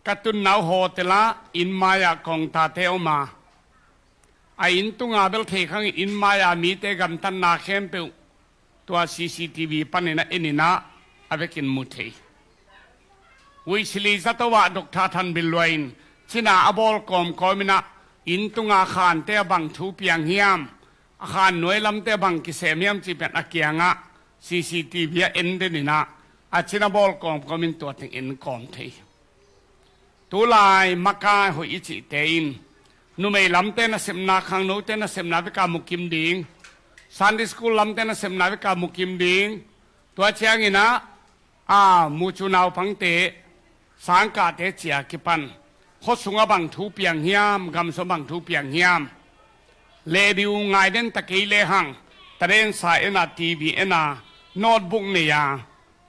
ka tunnau hotel ah inn mai-ah kawngtate om a, a inn tunga bel thei khangin inn mai-a mite gamtatna khempeuh tua C C T V panin a en in ah a vekin mu thei. Huih sili zato ah Doctor Than Bil Lua in cina a bawl kawmkawm in ah inn tunga khante a bang thu piang hiam, a khan nuai lamte a bang kisem hiam cih pen a kiangah C C T V ah en den in ah a cina bawl kawmkawm in tua teng en kawm thei. Tulai makai hoih i cihte in numei lamte nasepna, khangnote nasepna veka mukim ding, Sunday school lamte nasepna veka mukim ding. Tua ciangin ah a mucu naupangte, sangkahte cia kipan khuasung a bang thu piang hiam, gamsung a bang thu piang hiam, radio ngai den ta kei lehang, tadensa en a, T V en a, notebook nei a,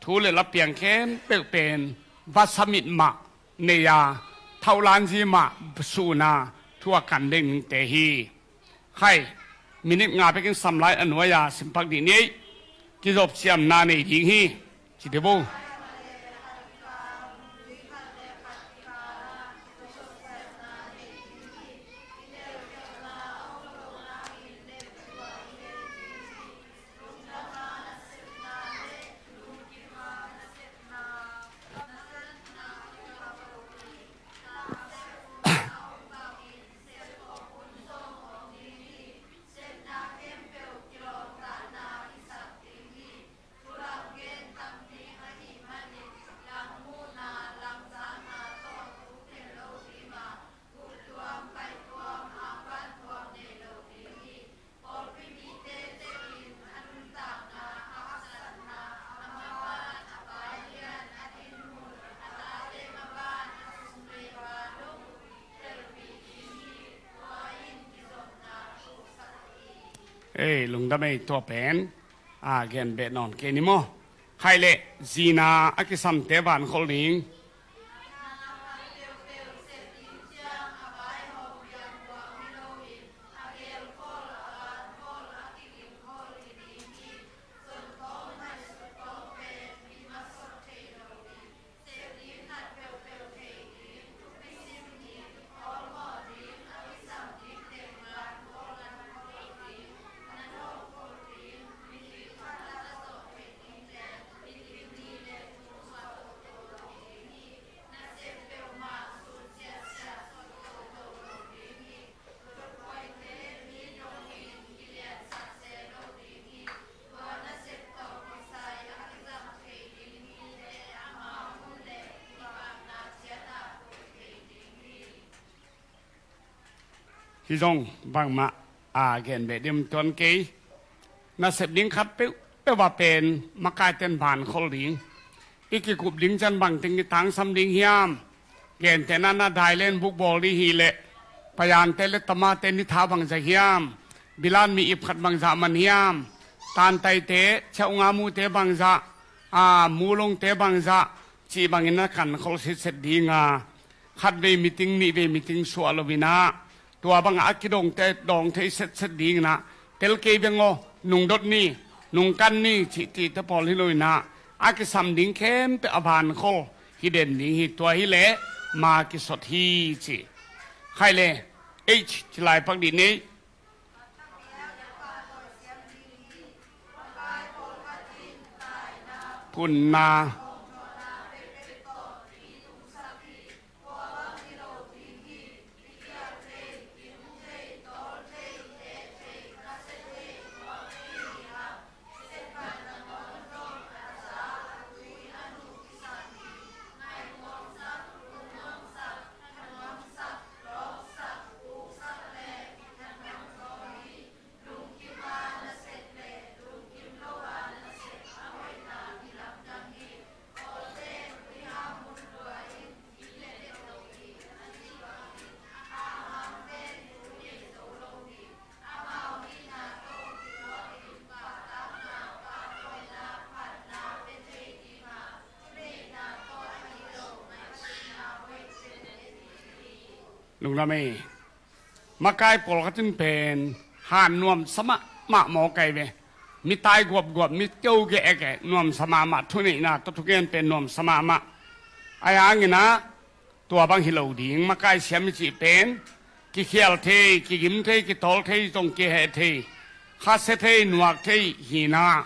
thu le la piang khempeuh pen vasa mit mah nei a, thauhlanzi mah sun a, thu a kan dingte hi. Khai, minit nga bekin sam lai a nuai-a simpak dih ni ei. Kizop siamna nei ding hi. Ci dih bo. Ei, lungdam ei, tua pen a gen beh nawn kei ni maw. Khai leh zina a kisamte vankhol ding. Hi zong bangmah a gen beh dim tuan kei. Nasep ding khat peuhpeuh a pen makaiten vankhol ding. I kikup ding ciang bangteng i tangsam ding hiam? Gentehna na dailen buk bawl ding hileh, paiante le tamate nitha bangzah hiam? Bilan mi ip khat bangzah man hiam? Tantaite, chaunga mute bangzah, a, mulungte bangzah, cih bangin na kankhol sitset dinga, khatvei meeting, nihvei meeting suah loinah, tua bangah a kidongte dawng thei setset dinginah, tel kei beng aw, nungdot ni, nungkan ni, cih cihte pawl hi loinah, a kisam ding khempeuh a vankhol hi den ding hi. Tua hileh ma kisot hi ci. Khai le, H ci lai pak dih nei. Phunna. Lungdam ei. Makai pawlkhat in pen han nuamsa mahmah maw kai ve. mi tai guapguap, mi keu gehgeh, nuamsa mahmah, thuneihna tawh thugen pen nuamsa mahmah. Ahi hangin ah tua bang hi lo ding, makai siam i cih pen kikhial thei, kigim thei, kitawl thei, zong kiheh thei, khasia thei, nuak thei hi-in ah,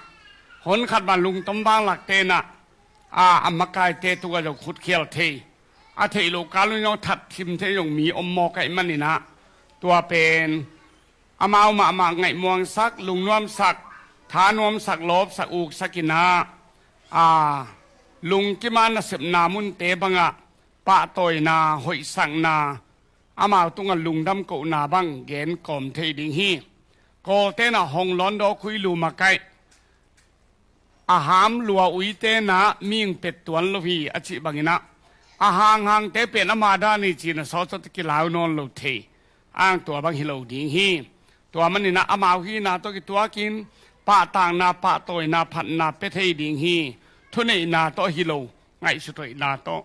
hon khat bang lungtom vanglakte in ah a, a makaite tungah zong khutkhial thei, a theih loh kal un zong thatthim thei zong mi om mawk ahih manin ah, tua pen amau mahmah ngaihmuangsak, lungnuamsak, thanuamsak, lawpsak, uksak in ah, a, lungkim a nasepna munte bangah pahtawina, hoihsakna, amau tungah lungdam kohna bang gen kawm thei ding hi. Kawlte'n ah hong lawn daw khui lu makaih, a ham lua uite'n ah mihing pet tuan lo hi, a cih bangin ah, a hanghangte pen ama dan hi ci-in ah sawtsawt kilau nawn lo thei. Ang tua bang hi lo ding hi. Tua manin ah amau hihna tawh kituakin pahtakna, pahtawina, phatna pia thei ding hi. Thuneihna tawh hi lo, ngaihsut hoihna tawh.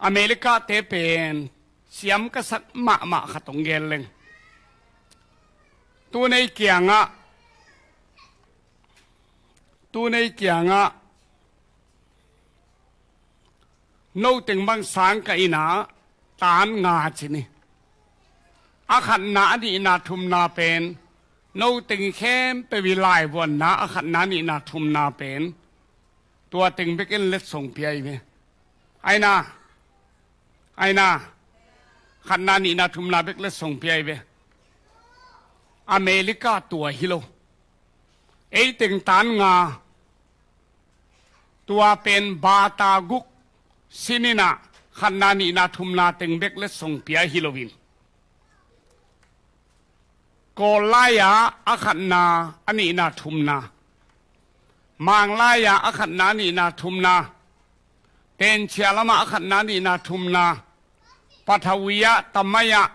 America-te pen siam ka sak mahmah khat hong gen leng. Tuni kiangah, tuni kiangah no teng bang sang ka in ah, tan nga ci ni. A khatna, a nihna, thumna pen no teng khempeuh i laivuanna, a khatna, a nihna, thumna pen tua teng bek in letsong pia hi ve. Aina, aina, khatna, nihna, thumna bek letsong pia hi ve. America tua hi lo. Ei teng tan nga, tua pen bata guk sin in ah, khatna, nihna, thumna teng bek letsong pia hi loin, Kawl lai-ah a khatna, a nihna, thumna, Mang lai-ah a khatna, a nihna, thumna, Tenchia lamah a khatna, a nihna, thumna, Pathawi-ah, Tamai-ah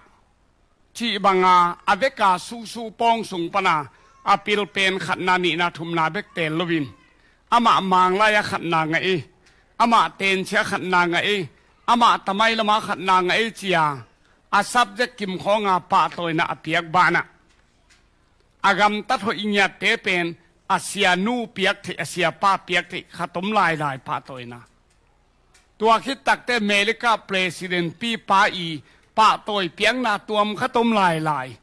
cih banga a veka susu pawng sung pana a pil pen khatna, nihna, thumna bek teel loin, amah Mang lai-ah khatna ngah hi, amah Tenchia khatna ngah hi, amah Tamai lamah khatna ngah hi ci-a, a subject kim khawnga pahtawina a piak banah, a gamtat hoih ngiatte pen a sianu piak theih, a siapa piak theih khat om lailai pahtawina. Tua khit takteh America president pipa i pahtawi piakna tuam khat om lailai.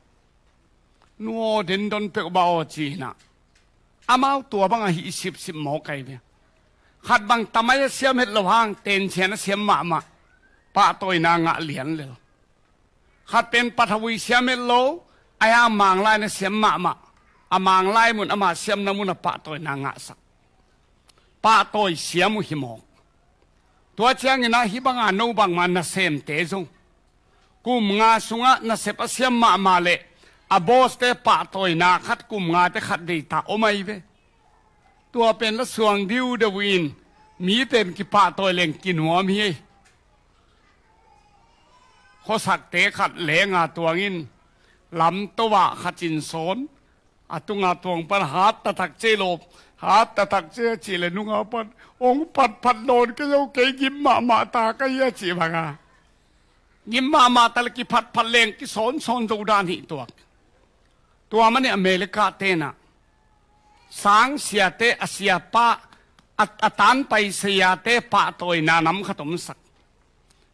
Nu aw, dendon peuh bah aw ci-in ah, amau tua bang ahi i sipsip mawk ahi ve. Khat bang Tamai a siam het lo hang Tenchia na siam mahmah, pahtawina ngah lian lel. Khat pen Pathawi siam het lo, ahi hang Mang lai na siam mahmah, a Mang lai mun, ama siamna mun ah pahtawina ngahsak. Pahtawi siam uh hi mawk. Tua ciangin ah hih banga no bangmah nasemte zong kum nga sungah nasep a siam mahmah leh a bawste pahtawina khat, kum ngate khat deita om ahi ve. Tua pen la suang diudeu in, mi pen kipahtawi leng kinuam hi. Khuasakte khat lenga tuangin lamto ah khat in sawn, a tunga tuang pan hat taktak ci lo, hat taktak ci a cih leh nunga pan, hong phatphat nawn kei o, kei gim mahmah ta ka hi a cih banga, gim mahmah ta leh kiphatphat leng kisawnsawn zo dan hi tuak. Tua manin America-te'n ah sang siate, a siapa, a, a tanpai siate pahtawina nam khat omsak.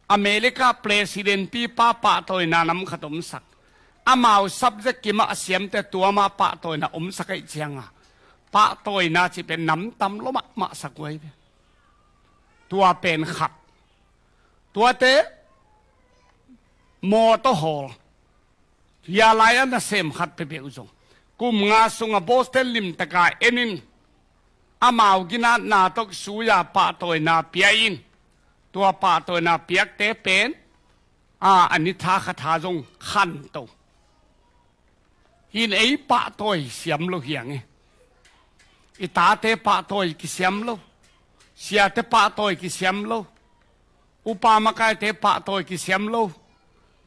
America president pipa pahtawina nam khat omsak. Amau subject kimah a siamte tuama pahtawina omsak ahih cianga, pahtawina cih pen nam tam lua mahmah sak uh ahi ve. Tua pen khat. Tuate mawtaw hawl, hia lai-ah nasem khat peuhpeuh zong kum nga sungah bawste limtaka en in, amau ginatna tawh kisui-a pahtawina pia in, tua pahtawina piakte pen a, a ni tha kha tha zong khanto. Hih in ei pahtawi siam lo hi hang e. I tate pahtawi kisiam lo, siate pahtawi kisiam lo, upa makaite pahtawi kisiam lo,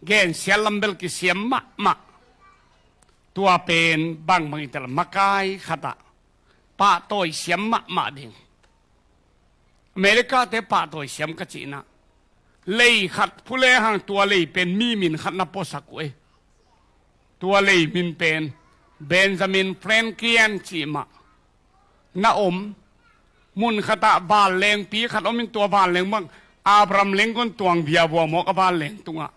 gensial lam bel kisiam mahmah. Tua pen bangbang i tel makai khatah pahtawi siam mahmah ding. America-te pahtawi siam ka cihna, lei khat phu lehang tua lei pen mi min khat na puasak uh e. Tua lei min pen Benjamin Franklin cih mah na om. Mun khatah vanlengpi khat om in, tua vanleng bang Abraham Lincoln tuang bia vua mawk a vanleng tungah.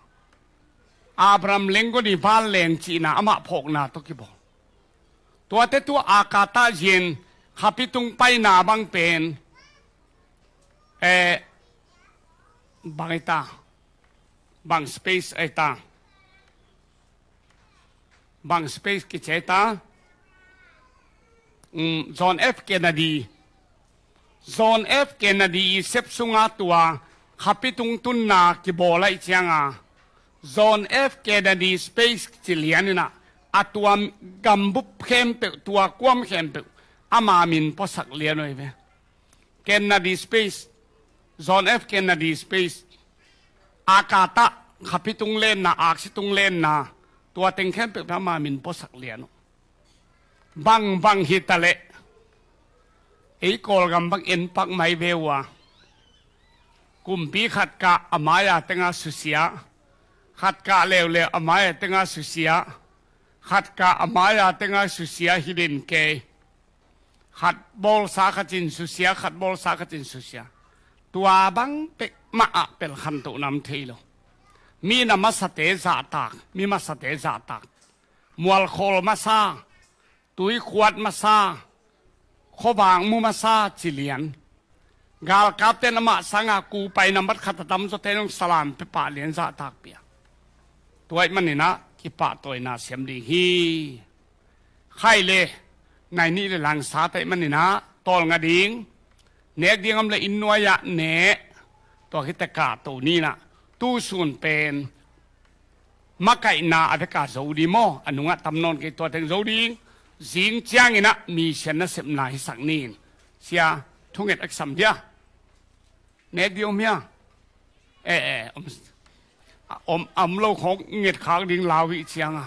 Abraham Lincoln i vanleng cihna amah phawkna tawh kibawl. Tuate tua a ka tah zin khapi tung paina bang pen, eh, bang ai ta, bang space ai ta, bang space kici ai ta, um, John F Kennedy. John F Kennedy i sep sunga tua khapi tung tunna kibawl ai cianga John F Kennedy Space ci lian inah, a tua gambup khempeuh, tua kuam khempeuh ama min puasak lian uh hi ve. Kennedy Space, John F Kennedy Space, a ka tah khapi tung lenna, aksi tung lenna, tua teng khempeuh ama min puasak lian uh. Bangbang hi ta leh ei Kawlgam bang en pak mai ve uh a, kumpi khat kah a mai-a tenga susia, khat kah leuleu a mai-a tenga susia, khat kah a mai-a tenga susia hi den kei. Khat bawlsa khat in susia, khat bawlsa khat in susia. Tua bang pek mah ah pelh khantoh nam thei lo. Mi na masate zahtak, mi masate zahtak. Mualkhawl masa, tuikhuat masa, khuavak mu masa ci lian. Galkapten amah sanga kupai nambat khat a tamzawte nung salam pia pah lian zahtak pia. Tua ahih maninah kipahtawina siam ding hi. Khai le nai nih le langsa ta ahih maninah tawlnga ding, nek ding om le inn nuai-ah ne. Tua khit teh kahto ninah tusun pen makaihna a veka zo ding maw? A nungah tam nawn kei, tua teng zo ding. Zing cianginah misian nasepna hisak nin. Sia, thunget a kisam dia. Nek ding om hia? Eh, eh, om, om, om lo khawng ngetkhak ding lau hih cianga.